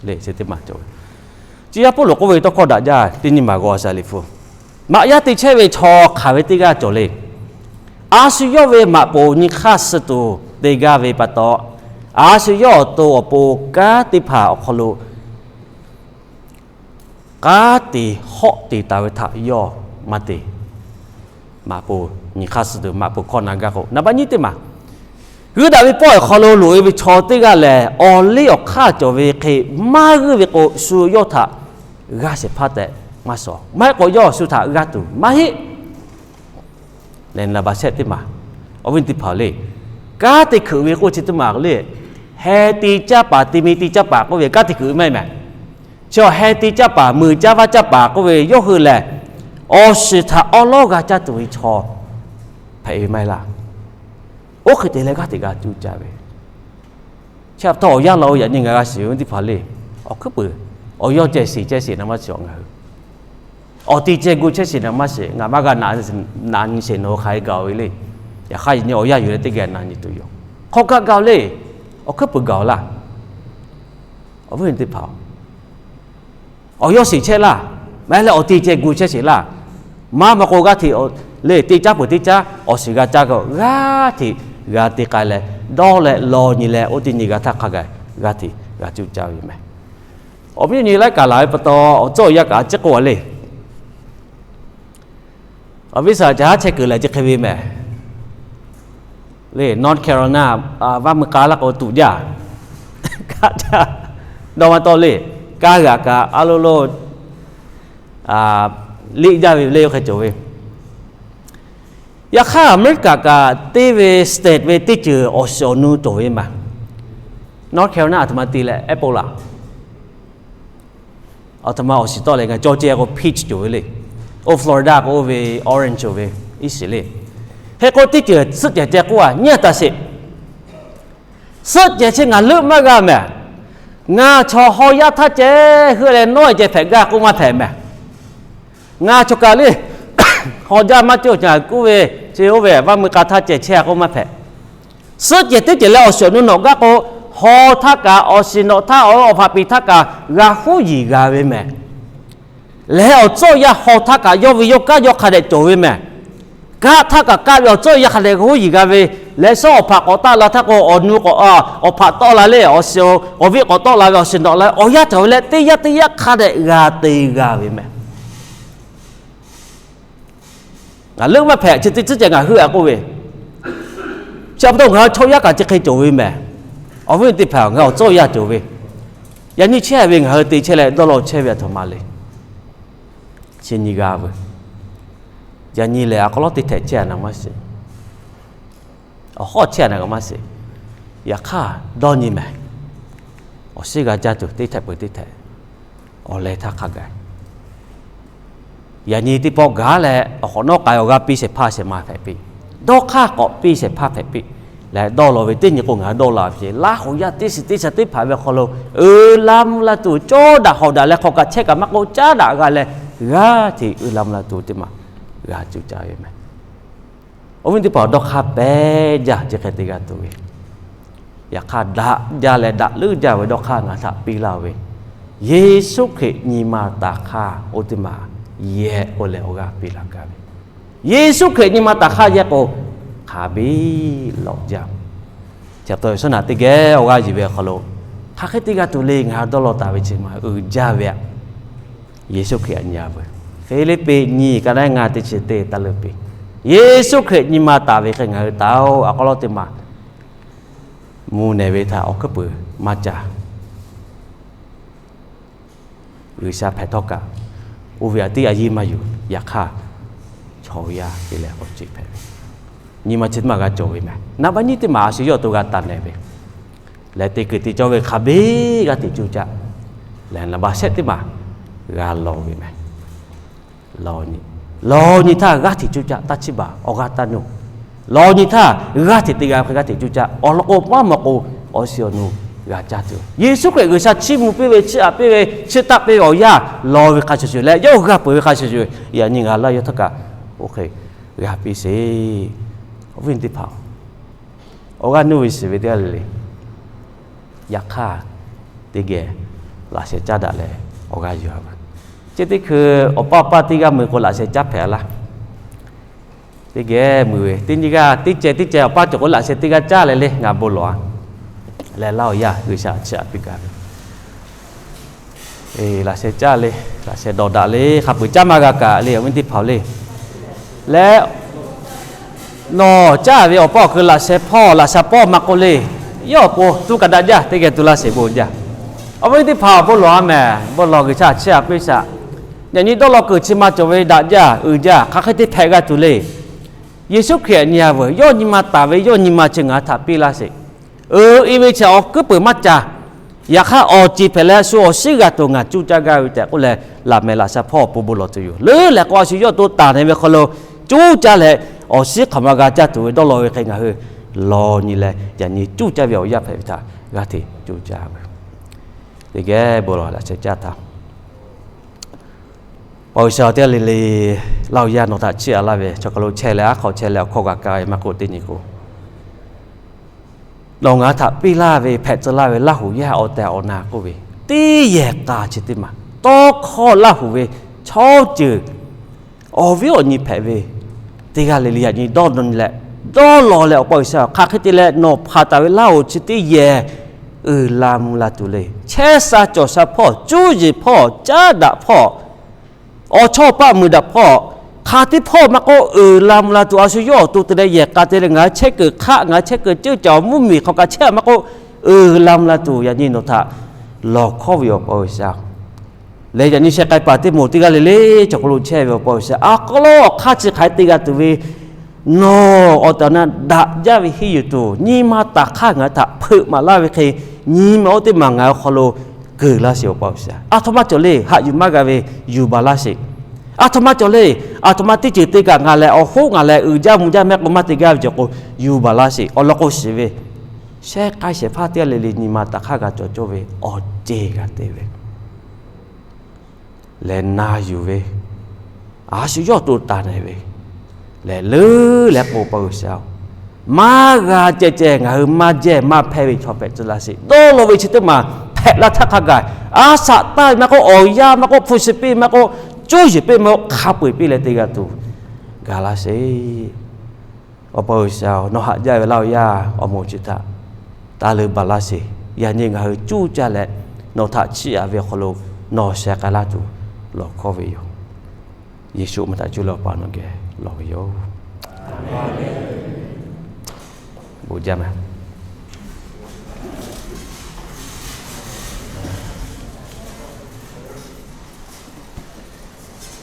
le chi teˇ maˬ cawˬ ve. Chi yaˇ Pawˇluꞈ k'oˆ ve tawˇ hkawˇ daꞈ jaˇ teˇ nyi maˬ g'aw a shaˍ Liꞈ hpu maꞈ yaˇ te chehˇ ve chaw hk'aˬ ve teˇ g'aˇ cawˬ le. A shu yawˇ ve maꞈ poˍ nyi hk'aˇ suh tuˬ te gaˇ ve pa taw, a shu yawˇ awˬ to awˬ pon kanˉ teˇ hpaˍ awˬ hk'aw lo k'aˉ te hawˆ te taˍ ve htaꞈ yawˇ maˇ te. Maꞈ poˍ nyi hk'aˇ suh tuˬ maꞈ poˍ hkawˇ na gaˇ k'o, naˍ baˆ nyiˇ teˇ maˬ Yuˇdaꞈ ve pawˆ awˬ hk'aw lo loꞈ e ve chaw teˇ g'aˇ lehˬ, awˬ liˇ awˬ hk'aˇ cawˬ ve hk'e maˇ g'uiˇ ve k'o, shu yawˇ htaꞈ g'aˇ shehˍ hpaˇ tehꞈ maˇ shawˍ. Maˇ heˆ k'o, yawˇ shu htaꞈ g'aˇ tuˬ maˇ heˆ. Lehˬ, naˍ baˆ shehˆ teˇ maˬ, awˬ viˉ teˇ hpaˍ le, kanˉ te hkuiꞈ ve k'oˆ chi teˇ maˬ le, heh te caˇ paˍ, te mi te caˇ paˍ k'oˆ ve kanˉ te hkuiꞈ ve maˇ heˆ mehˍ. Chi awˬ heh te caˇ paˍ, muiˬ caˇ vaˇ caˇ paˍ k'oˆ ve yawˇ hui lehˬ, awˬ shiˍ htaꞈ awˉ lawˉ g'a caˇ tuˬ ve chaw hpehꞈ ve maˇ heˆ laˇ. Oˇ hk'e te leh g'aˇ hteꞈ g'a cuˇ caˇ ve, chi pa taw awˬ yanˇ la o yaꞈ nyi ngaˬ g'a shiˍ ve teˇ hpaˍ le, awˬ hkuiˉ puiˍ awˬ yawˇ ceh shiˍ ceh shiˍ na maˇ shiˍ ngaˬ hui. Awˬ te ceh gu chehˇ shiˍ na maˇ shiˍ, ngaˬ maˇ g'a na nyi sheˍ nawˬ hui hk'aˬ hk'e gaˬ ve le. Yaꞈ hk'aˇ yaꞈ nyi awˬ yanˇ yuˬ leh teˇ geh na nyi tuˬ yoˬ. Hk'aw kaꞈ gaˬ le, awˬ hkuiˉ puiˍ gaˬ laˇ. Awˬ viˉ teˇ hpaˍ, awˬ yawˇ shiˍ chehˇ laˇ, maˇ heˆ leh awˬ te ceh gu chehˇ shiˍ laˇ. Maˇ maˇ k'o g'aˇ hteꞈ le te caˇ peuˬ teˇ caˇ awˬ shiˍ g'a caˇ k'o, g'aˇ hteꞈ g'a te k'ai leh, dawˇ leh law nyi leh oˇ teˇ nyi g'a htaˇ hk'a gaˬ g'aˇ hteꞈ g'a cuˇ caˇ ve yoˬ meh. Awˬ viˉ nyi laiˉ kaꞈ laˬ ve pa taw, awˬ tcuhˉ awˬ yaˇ kaꞈ a ciˉ k'oˆ a le. Awˬ viˉ shaˍ caˬ haˉ chehˇ kuiˬ lehˬ chi hk'e ve mehˍ. Le North Carolina vaˇ mui k'a laˇ k'o tuꞈ jaˇ. Kaꞈ caˇ dawˇ maˇ tawˆ le. Kaˇ g'aꞈ kaꞈ a lo lo liꞈ jaˇ ve le, oˇ hk'e cawˬ ve. Yaꞈ hk'aˇ, America kaꞈ teˇ ve state ve teˇ ceuˬ awˬ shiˍ awˬ nu cawˬ ve maˬ. North Carolina aˬ htoꞈ ma te leh apple laˬ, aˬ htoꞈ ma awˬ shiˍ tawˆ leh ngaˬ cawˬ ceh k'o peach cawˬ ve le. Oˇ Florida k'o oˇ ve orange cawˬ ve iˉ shiˍ le. Hk'e k'o teˇ ceuˬ suhˆ cehˬ ceh k'oˆ a nyi a taˍ sheˍ. Suhˆ cehˬ chi ngaˬ leuˆ maˇ g'a mehˍ. Ngaˬ chaw haw yaˇ htaˇ ceh heuˆ leh nawˉ ceh hpehꞈ gaˇ k'oˆ maˇ hpehꞈ mehˍ. Ngaˬ chaw kaˬ le haw jaˇ maˇ cawˬ caꞈ k'oˆ ve, chi oˇ ve vaˇ mui k'a htaˇ ceh chehˇ a k'oˆ maˇ hpehꞈ. Suhˆ cehˬ teˇ cehˬ leh awˬ shiˍ awˬ nu nawꞈ gaˇ k'o, haw htaˇ kaꞈ awˬ shiˍ nawꞈ htaˇ awˬ hpaꞈ piˍ htaˇ kaꞈ g'a huˉ yiˍ g'a ve mehˍ. Lehˬ awˬ tcuhˉ awˬ yanˇ haw htaˇ kaꞈ yawˇ ve yawˇ kanˉ yawˇ hk'a dehꞈ cawˬ ve mehˍ. Kaˆ htaˇ kaꞈ kaˆ ve awˬ tcuhˉ awˬ yanˇ hk'a dehꞈ g'a huˉ yiˍ g'a ve, leh suhˉ awˬ hpaꞈ k'awꞈ taˆ la htaˇ k'o, awˬ nu k'awꞈ, awˬ hpaꞈ tawˆ la le, awˬ shiˍ awˬ viˆ k'awꞈ tawˆ la ve awˬ shiˍ nawꞈ la awˬ yanˇ cawˬ ve leh teˇ yanˇ teˇ yanˇ hk'a dehꞈ g'a te g'a ve mehˍ. Ngaˬ leuˆ maˇ hpehꞈ, chi teˇ tcuhˉ ceh ngaˬ heuˆ a k'oˆ ve, chi pa taw ngaˬ chaw yaˇ kaꞈ chi hk'e cawˬ ve mehˍ. Awˬ viˉ teˇ hpaˍ, ngaˬ awˬ tcuhˉ awˬ yanˇ cawˬ ve, yaꞈ nyi chehˇ ve ngaˬ hui te chehˇ leh dawˇ law chehˇ ve aˬ htoꞈ ma le. Chi nyi g'a veuˬ. Yaꞈ nyi lehˬ a k'aw lawˉ teˇ htehꞈ chehˇ a naˍ maˇ shiˍ. Awˬ hawˉ chehˇ a naˍ g'a maˇ shiˍ. Yaꞈ hk'aˇ dawˇ nyi mehˍ. Awˬ shiˉ g'a jaˇ tuˬ teˇ htehꞈ peuˬ teˇ htehꞈ awˬ leh htaˇ hk'a gaˬ. Yaꞈ nyi teˇ pawˆ gaˬ leh awˬ hk'awꞈ nawˉ k'ai awˬ g'aˇ piˇ shehˍ hpaˇ shehˍ ma hpehꞈ piˇ, dawˇ hk'aˇ k'awꞈ piˇ shehˍ hpaˇ hpehꞈ piˇ leh dawˇ law ve teˇ nyi k'o ngaˬ hui dawˇ la ve ce. Laˇ hoꞈ yaˇ teˇ shiˍ teˇ shaˍ teˇ hpaˍ ve awˬ hk'aw lo uiˍ la mvuh la tuˬ cawˇ daꞈ hawˍ daꞈ leh hk'aw kaꞈ chehˇ kaꞈ maˇ k'oˆ caˉ daꞈ g'a leh g'aˇ hteꞈ uiˍ la mvuh la tuˬ teˇ maˬ g'a cuˇ caˇ ve mehˍ. Awˬ viˉ teˇ hpaˍ, dawˇ hk'aˇ pehˉ jaˇ chi hk'e te g'a tuˬ ve, yaꞈ hk'aˇ daꞈ jaˇ leh daꞈ leuˉ jaˇ ve dawˇ hk'aˇ ngaˬ htaꞈ piˇ laˇ ve, Yeˍsuˆ Hkriꞈ nyi ma taˍ hk'aˇ oˇ teˇ maˬ yehˬ k'oˆ leh awˬ g'aˇ piˇ laˇ gaˇ ve. Yeˍsuˆ Hkriꞈ nyi ma taˍ hk'aˇ yehˬ k'o, hk'a biˇ lawꞈ jaˇ. Chi pa taw suhˉ naꞈ teˇ geh awˬ g'aˇ yuˬ ve awˬ hk'aw lo hk'aˬ hk'e te g'a tuˬ le, ngaˬ hui dawˇ law taˍ ve chi maˬ uiˍ jaˇ ve aꞈ. Yeˍsuˆ Hkriꞈ aꞈ nyi a veuˬ. Hpiˇliˇpiˆ nyiˇ ka naˉ ngaˇ teˇ chi teˇ taˇ leuˆ piˇ. Yeˍsuˆ Hkriꞈ nyi ma taˍ ve hk'e ngaˬ hui taˍ oˬ. A k'aw lawˉ teˇ maˬ mvuh nehˬ ve htaꞈ awˬ hkuiˉ puiˍ maˇ ca. G'uiˬsha hpehꞈ htawˇ kaꞈ, oˇ ve aꞈ tiˉ a yiˇ maˇ yuˬ. Yaꞈ hk'aˇ, chaw yaˇ te leh k'awꞈ ceˬ hpehꞈ ve, nyi ma chi teˇ maˬ g'a cawˬ ve mehˍ. Naˍ baˆ nyiˇ teˇ maˬ a shu yawˇ awˬ to g'a taˍ nehˬ ve lehˬ, te kuiˬ te cawˇ ve hk'a biˇ g'aˇ hteꞈ cuˇ caˇ lehˬ, naˍ baˆ shehˆ teˇ maˬ g'a law ve mehˍ. Law nyi, law nyi htaˇ g'aˇ hteꞈ cuˇ caˇ taˇ chiˇ baˬ awˬ g'aˇ taˇ nuˇ. Law nyi htaˇ g'aˇ hteꞈ te g'a hk'e g'aˇ hteꞈ cuˇ caˇ awˬ lawn k'o, maˇ mawˬ k'o, awˬ shiˍ awˬ nu g'a caˇ tuˬ. Yeˍsuˆ Hkriꞈ G'uiˬsha chiˇ mvuh piˇ ve, chiˇ aꞈ piˇ ve, chiˇ taˆ piˇ ve awˬ yanˇ law ve hk'a shuˍ shuˍ leh yawˇ g'a peuˬ ve hk'a shuˍ shuˍ, yaꞈ nyi ngaˬ laˇ yawˇ htawˇ kaꞈ oˇ hk'e g'a piˇ sheˍ. Awˬ viˉ teˇ hpaˍ, awˬ g'aˇ nuˇ ve shiˍ ve teˇ g'aˇ le le. Yaꞈ hk'aˇ, teˇ geh laꞈ sheh caˇ daꞈ leh awˬ g'aˇ yuˬ a ve. Chi teˇ hkui awˬ paˇ awˬ paˇ teˇ g'aˇ mui k'o laꞈ sheh caˇ hpehꞈ a laˇ. Teˇ geh mui ve teˇ nyi g'aˇ teˇ ceh teˇ ceh awˬ paˇ cawˬ k'o laꞈ sheh teˇ g'aˇ caˇ leh le ngaˬ bon lawˬ a. Leh laˇ awˬ yanˇ G'uiˬsha chiˇ aꞈ piˇ gaˇ ve laꞈ sheh caˇ le, laꞈ sheh dawˬ daꞈ le, hk'a peuˬ caˇ maˇ g'a kaꞈ le, awˬ viˉ teˇ hpaˍ le. Leh nawˬ caˇ ve awˬ paˇ awˬ kui laꞈ sheh hpawˇ laꞈ sha pawˇ maˇ k'oˆ le. Yawˇ awˬ pon tuˇ kaꞈ daꞈ jaˇ, teˇ geh tu laˇ sheˍ bon jaˇ. Awˬ viˉ teˇ hpaˍ bon lawˬ a mehˍ, bon lawˬ G'uiˬsha chiˇ aꞈ piˇ shaꞈ. Yaꞈ nyi dawˇ law kuiˬ chi ma cawˬ ve daꞈ jaˇ uiˍ jaˇ hk'aˬ hk'e te hpehꞈ g'a tuˬ le. Yeˍsuˆ Hkriꞈ aꞈ nyi a veuˬ, yawˇ nyi ma taˍ ve yawˇ nyi ma chi ngaˬ hui htaꞈ piˇ laˇ sheˍ. Uiˍ i ve chi awˬ hkuiˉ peuˬ maˇ ca. Yaꞈ hk'aˇ awˬ ceˬ hpehꞈ leh shu awˬ shiˉ g'a tuˬ ngaˬ cuˇ caˇ gaˇ ve tehꞈ k'oˆ leh, laꞈ mehˍ laꞈ sha hpawˇ awˬ pon bon lawˬ tuˬ yoˬ. Leuˉ lehˬ k'o a shu yawˇ to taˍ nehˬ ve hk'aw lo cuˇ caˇ leh awˬ shiˉ hk'aˬ ma g'a caˇ tuˬ ve dawˇ law ve hk'e ngaˬ hui law nyi leh yaꞈ nyi cuˇ caˇ ve awˬ yanˇ hpehꞈ ve htaꞈ g'aˇ hteꞈ cuˇ caˇ ve. Teˇ geh bon lawˬ laꞈ sheh caˇ htaꞈ Paw sha teˇ g'aˇ le le, laˇ awˬ yanˇ nawˬ htaꞈ chiˇ aꞈ laˇ ve chaw hk'aw lo chehˇ leh aˉ hk'aw chehˇ leh awˬ hkawˇ g'a kaˇ ve maˇ k'oˆ teˇ nyi k'o, nawˬ ngaˬ htaꞈ piˇ laˇ ve hpehꞈ tcuh laˇ ve Laˇ huˍ yaˇ awˬ tehˬ awˬ na k'oˆ ve teˇ yehˬ k'a chi teˇ maˬ tawˇ hkawˇ Laˇ huˍ ve chaw ceuˬ awˬ viˉ awˬ nyi hpehꞈ ve teˇ g'aˇ le le yaꞈ nyi dawˇ nyi leh dawˇ law leh awˬ paw sha hk'aˬ hk'e te leh nawˬ hpanˍ taˍ ve Laˇ huˍ chi teˇ yehˬ uiˍ la mvuh la tuˬ le. Chehˇ sha cawˬ sha hpawˇ, cuˇ yiˍ hpawˇ, caˉ daꞈ hpawˇ, awˬ chawˇ paˆ mui daꞈ hpawˇ, hk'a teˇ hpawˇ maˇ k'oˆ uiˍ la mvuh la tuˬ a shu yawˇ awˬ to te leh yehˬ k'a te leh ngaˬ hui chehˇ kuiˬ hk'aˆ, ngaˬ hui chehˇ kuiˬ ceuˇ caˬ awˬ mvuhˇmiˬ hk'aw kaꞈ chehˇ maˇ k'oˆ uiˍ la mvuh la tuˬ yaꞈ nyi nawˬ htaꞈ lawˬ hkawˇ ve awˬ paw sha Leh yaꞈ nyi sheh k'ai paˍ teˇ moˍ teˇ g'aˇ le le cawˬ hk'aw lo chehˇ ve awˬ pa G'uiˬsha, a k'aw lawˉ awˬ hk'aˇ chi hk'aˬ hk'e te g'a tuˬ ve, nawˬ awˬ tehˬ awˬ na daꞈ jaˇ ve henˇ yuˬ tuˬ, nyi ma taˍ hk'aˇ ngaˬ hui htaꞈ hpeuꞈ maˍ laˇ ve hk'e, nyi ma oˇ teˇ maˬ ngaˬ hui hk'aw lo keunˍ laˇ sheˍ, awˬ pa G'uiˬsha. A htoꞈ ma cawˬ le, haꞈ yuˬ maˇ g'a ve yuˬ baˬ laˇ sheˍ. A htoꞈ ma cawˬ le, a htoꞈ ma teˇ ceuˬ te kaꞈ ngaˬ lehˬ awˬ hoˉ ngaˬ lehˬ uiˍ jaˇ mvuh jaˇ mehˆ k'o maˇ te gaˇ ve cawˬ k'o, yuˬ baˬ laˇ sheˍ. Awˬ lawn k'o shiˍ ve, sheh k'ai shehˍ hpaˇ teˇ g'aˇ le le nyi ma taˍ hk'aˇ g'a cawˬ cawˇ ve awˬ ceˬ g'a te ve lehˬ na yuˬ ve, a shu yawˇ to taˍ nehˬ ve lehˬ leuˉ leh k'o, pa G'uiˬsha-oˬ, maˇ g'a ceh ceh ngaˬ hui maˇ jehˇ maˇ hpehˇ ve chaw hpehꞈ tcuh laˇ sheˍ. Dawˇ law ve chi teˇ maˬ hpehꞈ laˇ htaˇ hk'a gaˬ, a shaꞈ taˇ ve maˇ k'oˆ, awˬ yanˇ maˇ k'oˆ, hpu shi piˇ maˇ k'oˆ, cuˇ yiˍ piˇ maˇ k'oˆ, hk'a peu-eˬ piˇ leh te g'a tuˬ gaˬ laˇ sheˍ. Awˬ pa G'uiˬsha-oˬ, nawˬ haꞈ jaˇ ve laˇ awˬ yanˇ awˬ moˍ chi htaꞈ taˇ leuˉ baˬ laˇ sheˍ. Yaꞈ nyi ngaˬ hui cuˇ caˇ leh nawˬ htaꞈ chiˇ aꞈ ve awˬ hk'aw lo nawˬ sheh k'ai laˇ tuˬ lawˬ hkawˇ ve yoˬ. Yeˍsuˆ meh htaꞈ cuˇ leh awˬ pa nawˬ geh lawˬ ve yoˬ. Bon jaˇ ma.